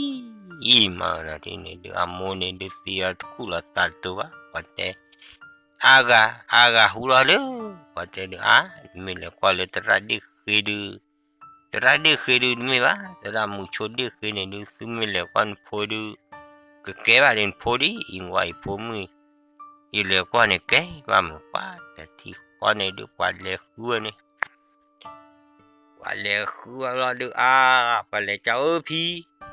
အံၤမးနၤထံၣ်န့ၣ်ဒုး အမိၢ်န့ၣ်ဒုးသံအီၤတခူၣ်လီၤသးတိၤဘၣ် ပှၤတဲ အါဂၤ အါဂၤဟူလီၤလၢ ပှၤတဲဒုး အါ နမ့ၢ်လဲၤကွၢ်လၢသရၣ်ဒ့ၣ်ဃ့ဒုး သရၣ်ဒ့ၣ်ဃ့ဒုးတမ့ၢ်ဘၣ် သရၣ်မူဆိဒ့ၣ်ဃ့န့ၣ်ဒုး သုမ့ၢ်လဲၤကွၢ်နဖိဒုး ကကဲဘၣ်ဒံးနဖိဒ် အံၤဝဲအံၤဖိမုၣ် ယလဲၤကွၢ်န့ၣ်ကဲဘၣ်မုာ်ပှၤ တထံၣ်ဃီန့ၣ်ဒုး ပှၤလဲၤဃုဝဲန့ၣ် ပှၤလဲၤဃုဝဲလီၤဒုး အါ ပှၤလဲၤကၠီ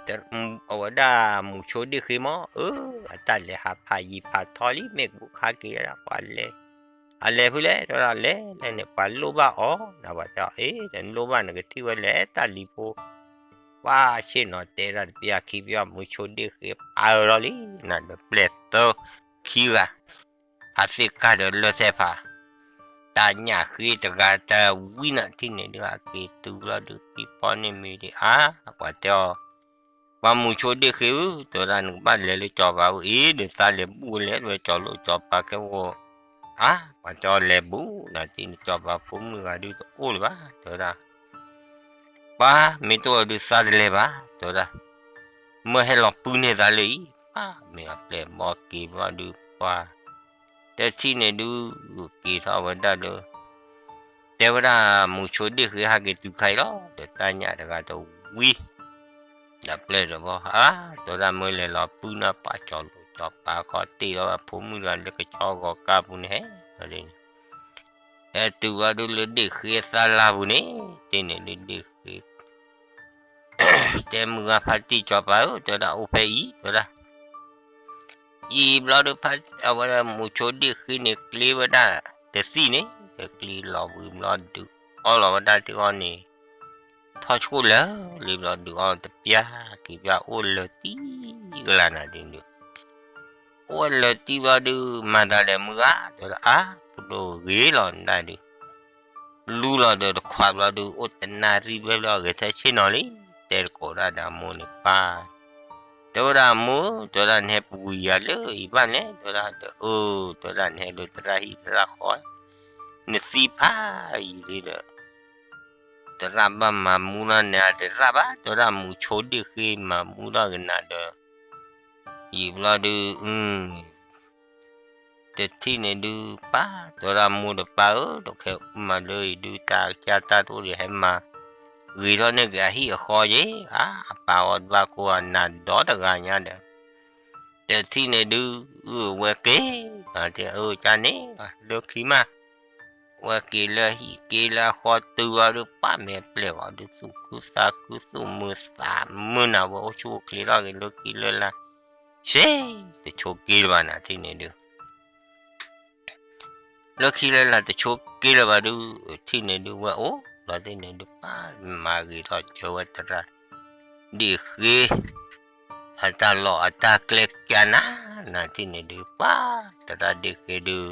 အၢဖံ အဝဲဒၣ်မူဆိဒ့ၣ်ဃ့မး အၢ အတၢ်လဲၤဟးဖးယံၤဖးထီလံ မ့ၢ်ကူခါက့ၤဒၣ် ပှၤလဲၤ အလဲၤဖုလဲၣ် တဲဝဲဒၣ်လဲၤလဲၤန့ၣ် ပှၤလိၣ်ဘၣ်အီၤ နပှၤတဲအီၤ အ့ နလိၣ်ဘၣ်နကထံၣ်ဝဲလဲၤတၢ်လံၤဖိ ပှၤဆ့ၣ်နီၤတဲဒၣ်တပျၢ်ခံပျၢ် မူဆိဒ့ၣ်ဃ့ပာ်အၢလီၤလံ နဒီးပျဲၢ်သၢခံဂၤ ဖးသ့ၣ်ကၢ်ဒီးလၢၢ်သဲၣ်ဖး တၢ်ညၣ်ဃ့တဂၤတဝံနၤထံၣ်န့ၣ်ဒုး ဟးက့ၤတုၤဘျီဒုး ဖံဖီန့ၣ်မ့ၢ်ဒံး အါ ပှၤတဲအီၤ ပှၤမူဆိဒ့ၣ်ဃ့ဧၢ တဲဝဲဒၣ် နကဘၣ်လဲၤလၢစီၤပၤဧၢ အ့ ဒီးသးလဲၤဘူၣ်ဝဲလဲၣ် တဲဝဲစီၤလိၣ်စီၤပၤခဲဂီၤ အါ ပှၤတဲအီၤလဲၤဘူၣ်နၤထံၣ်န့ၣ် စီၤပၤဖိမုၣ်ဂၤဒုးတအိၣ်လၢၤဘၣ် တဲဝဲဒၣ် ပှၤမ့ၢ်တအိၣ်ဒုးသးတလဲၤဘၣ် တဲဝဲဒၣ် မၢဟဲလီၤပုၢ်န့ၢ်သးလၢအံၤ ပှၤမ့ၢ်အပျဲၢ်ဘီက့ၤဘျီဒုး ပှၤ တထံၣ်န့ၣ်ဒုး က့ၤထီၣ်ဝဲဒၣ်ဒီး တဲဝဲဒၣ်မူဆိဒ့ၣ်ဃ့ဟးက့ၤတုၤခါအံၤလီၤ ဒီးတၢ်ညၣ်တဂၤတဝံ ဒီးပျဲၢ်ဒီးဘီ အါ တဲဝဲဒၣ်မၢလဲၤလီၤပုၢ်န့ၢ်ပှၤစီၤလိၣ်စီၤပၤခီတ့ၢ်လီၤ ဖိမုၣ်တဂၤလၢကဆီဂီၤကၢ်ပူၤန့ၣ်ဟဲ ဟဲတုၤဘျီဒုးလၢဒ့ၣ်ဃ့အသၣ်လၢ်ပူၤန့ၣ် တ့ၢ်န့ၣ်လၢဒ့ၣ်ဃ့ တဲမုၢ်ဂၤဖါတံၢ်စီၤပၤဧၢ တဲဝဲဒၣ်အိၣ်ဖဲအံၤ တဲဝဲဒၣ် အံၤဘျီဒုး အဝဲမူဆိဒ့ၣ်ဃ့န့ၣ် ကျ့ဝဲဒၣ်တသံၣ်န့ၣ် ကျ့လီၤဝံၤဘျီဒုးအီလီၤဝဲဒၣ်တ့ၢ်အီၤန့ၣ် ထီၣ်ဆိၣ်လၢာ်လံဘျီဒုးအီတပျၢ်က့ၤပျၢ် အိၣ်လၢာ်တံၢ်ကလၢ်နၤဒုးဒုး အိၣ်လၢာ်တံၢ်ဘျီဒုး မၤသးလဲၤမုၢ်ဂၤ တဲဝဲဒၣ်အါ ပဒိၣ်ဂ့ၤလီၤနဒၣ်ဒုး လူလီၤဒီးတခွးဘျီဒုး အိၣ်တနၣ်ရံၣ်ဘျဲၣ်ဘျဲၣ်အဂဲၤထဲဆ့ၣ်နီၤလံ တဲတကိးဒၣ်ဒီးအမိၢ်န့ၣ်ပၢ် တဲဝဲဒၣ်အမိၢ် တဲဝဲဒၣ်နဟဲပဝံၤယၤလၢအံၤဘၣ်လဲၣ် တဲဝဲဒၣ်ဒီး အၢ တဲဝဲဒၣ်နဟဲလၢသရၣ်ဟံၣ်သရၣ်ဃီ နသံဖးယံာ်လံဒီး သရၣ်ဘၣ်မၤမူလီၤနၤတရၣ်ဘၣ် တဲဝဲဒၣ်မူဆိဒ့ၣ်ဃ့ မၤမူလီၤက့ၤနၤဒီး ယံာ်ဘျီဒုး တထံၣ်န့ၣ်ဒုး ပၢ် တဲဝဲဒၣ်မိၢ်ဒီးပၢ်ဧၢ ဒီးခဲမၤလၢအံၤဒုး တၢ်ကစၢ်တၢ်တအိၣ်ဒီး ဟဲမၤဂ့ၤထီၣ်န့ၢ်က့ၤအဟံၣ်အဃီယဲ အါ အပၢ်အီၤတဘၣ်ကိးအနၤဒီတဂၤညါဒီး တထံၣ်န့ၣ်ဒုး ဝဲက့ၤ တဲအၢကၢ်န့ၣ် လၢခံမး ဝဲက့ၤလၢဟံၣ်က့ၤလၢအဃီတုၤဘျီဒုး ပၢ်မ့ၢ်ပျဲၢ်ဂီၤဒုး သူၣ်ခုသးခု သူၣ်မုာ်သးမုာ်နၤဝဲအိၣ်ဆူၣ်အိၣ်ချ့ထီၣ်က့ၤလၢခံလၢလၢ် စ့ တဆိးက့လၢၤဘၣ်နၤထံၣ်န့ၣ်ဒုး လၢခံလၢလၢ်တဆိးက့လၢၤဘၣ်ဒုး ထံၣ်န့ၣ်ဒုး ဝဲအိၣ်လီၤသ့ၣ်န့ၣ်ဒုး ပၢ်မၤဂ့ၤထီၣ်စၢၤဝဲသရၣ် ဒ့ၣ်ဃ့ အတၢ်လီၢ်အတၢ်ကျဲကၢနၤ နၤထံၣ်န့ၣ်ဒုး ပၢ် သရၣ်ဒ့ၣ်ဃ့ဒုး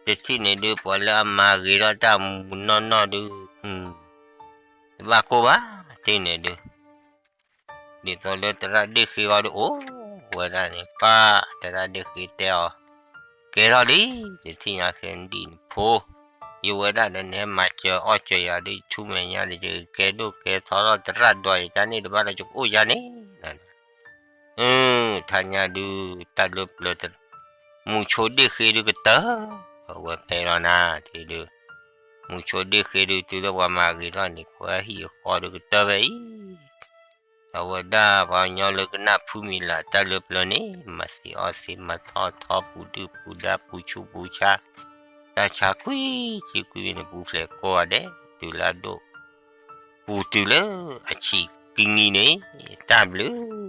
တထံၣ်န့ၣ်ဒုး ပှၤလၢအမၤဂ့ၤထီၣ်တၢ်မူနီၢ်နီၢ်ဒုး တဘၣ်ကိၢ်ဘၣ် ထံၣ်န့ၣ်ဒုး ဒ်သိးလၢသရၣ်ဒ့ၣ်ဃ့အီၤဒုး အိၣ်ဝဲဒၣ်န့ၣ် ပၢ် သရၣ်ဒ့ၣ်ဃ့တဲအီၤ ကဲထီၣ်လံ တထံၣ်ညါခဲဒံးနဖိ ယဝဲဒၣ်ဒီးနဟဲမၤစၢၤအီၣ်စၢၤယၤဒုး ဆူမဲာ်ညါဒီး ယကကဲဒိၣ်ကဲထီထီၣ်သရၣ်ဒွးယတၢ်န့ၣ်တဘၣ်ဒီး ယကအိၣ်ယၤန့ၣ် အၢ ထါညါဒုး တၢ်လၢပျၢၤ မူဆိဒ့ၣ်ဃ့ဒုးကတၢၢ် အဝဲဖဲလီၤနၤ ထံၣ်ဒုး မူဆိဒ့ၣ်ဃ့ဒုး တုၤလၢပှၤမၤဂ့ၤထီၣ်န့ၣ် ကဝဲဟံၣ်အဃီဒုးကတၢၢ်ဖဲအံၤ အဝဲဒၣ်ပှၤကညီလၢကနၢ်ဖုမံၤလၢ် တၢ်လၢပျၢၤန့ၣ် မၤသ့အီၣ်သ့ မၤထီထီ ပူၤဒုၣ်ပူၤဒါ ပူၤဆူးပူၤဆါ တၢ်ဆါကွံာ်ဆံကွံာ်န့ၣ် ပူၤဖျဲးကိးဂၤဒဲး တုၤလၢအဒိၣ် ပူၤတုၤလၢအဆံးကံနံၤန့ၣ် တၢ်ဘျုး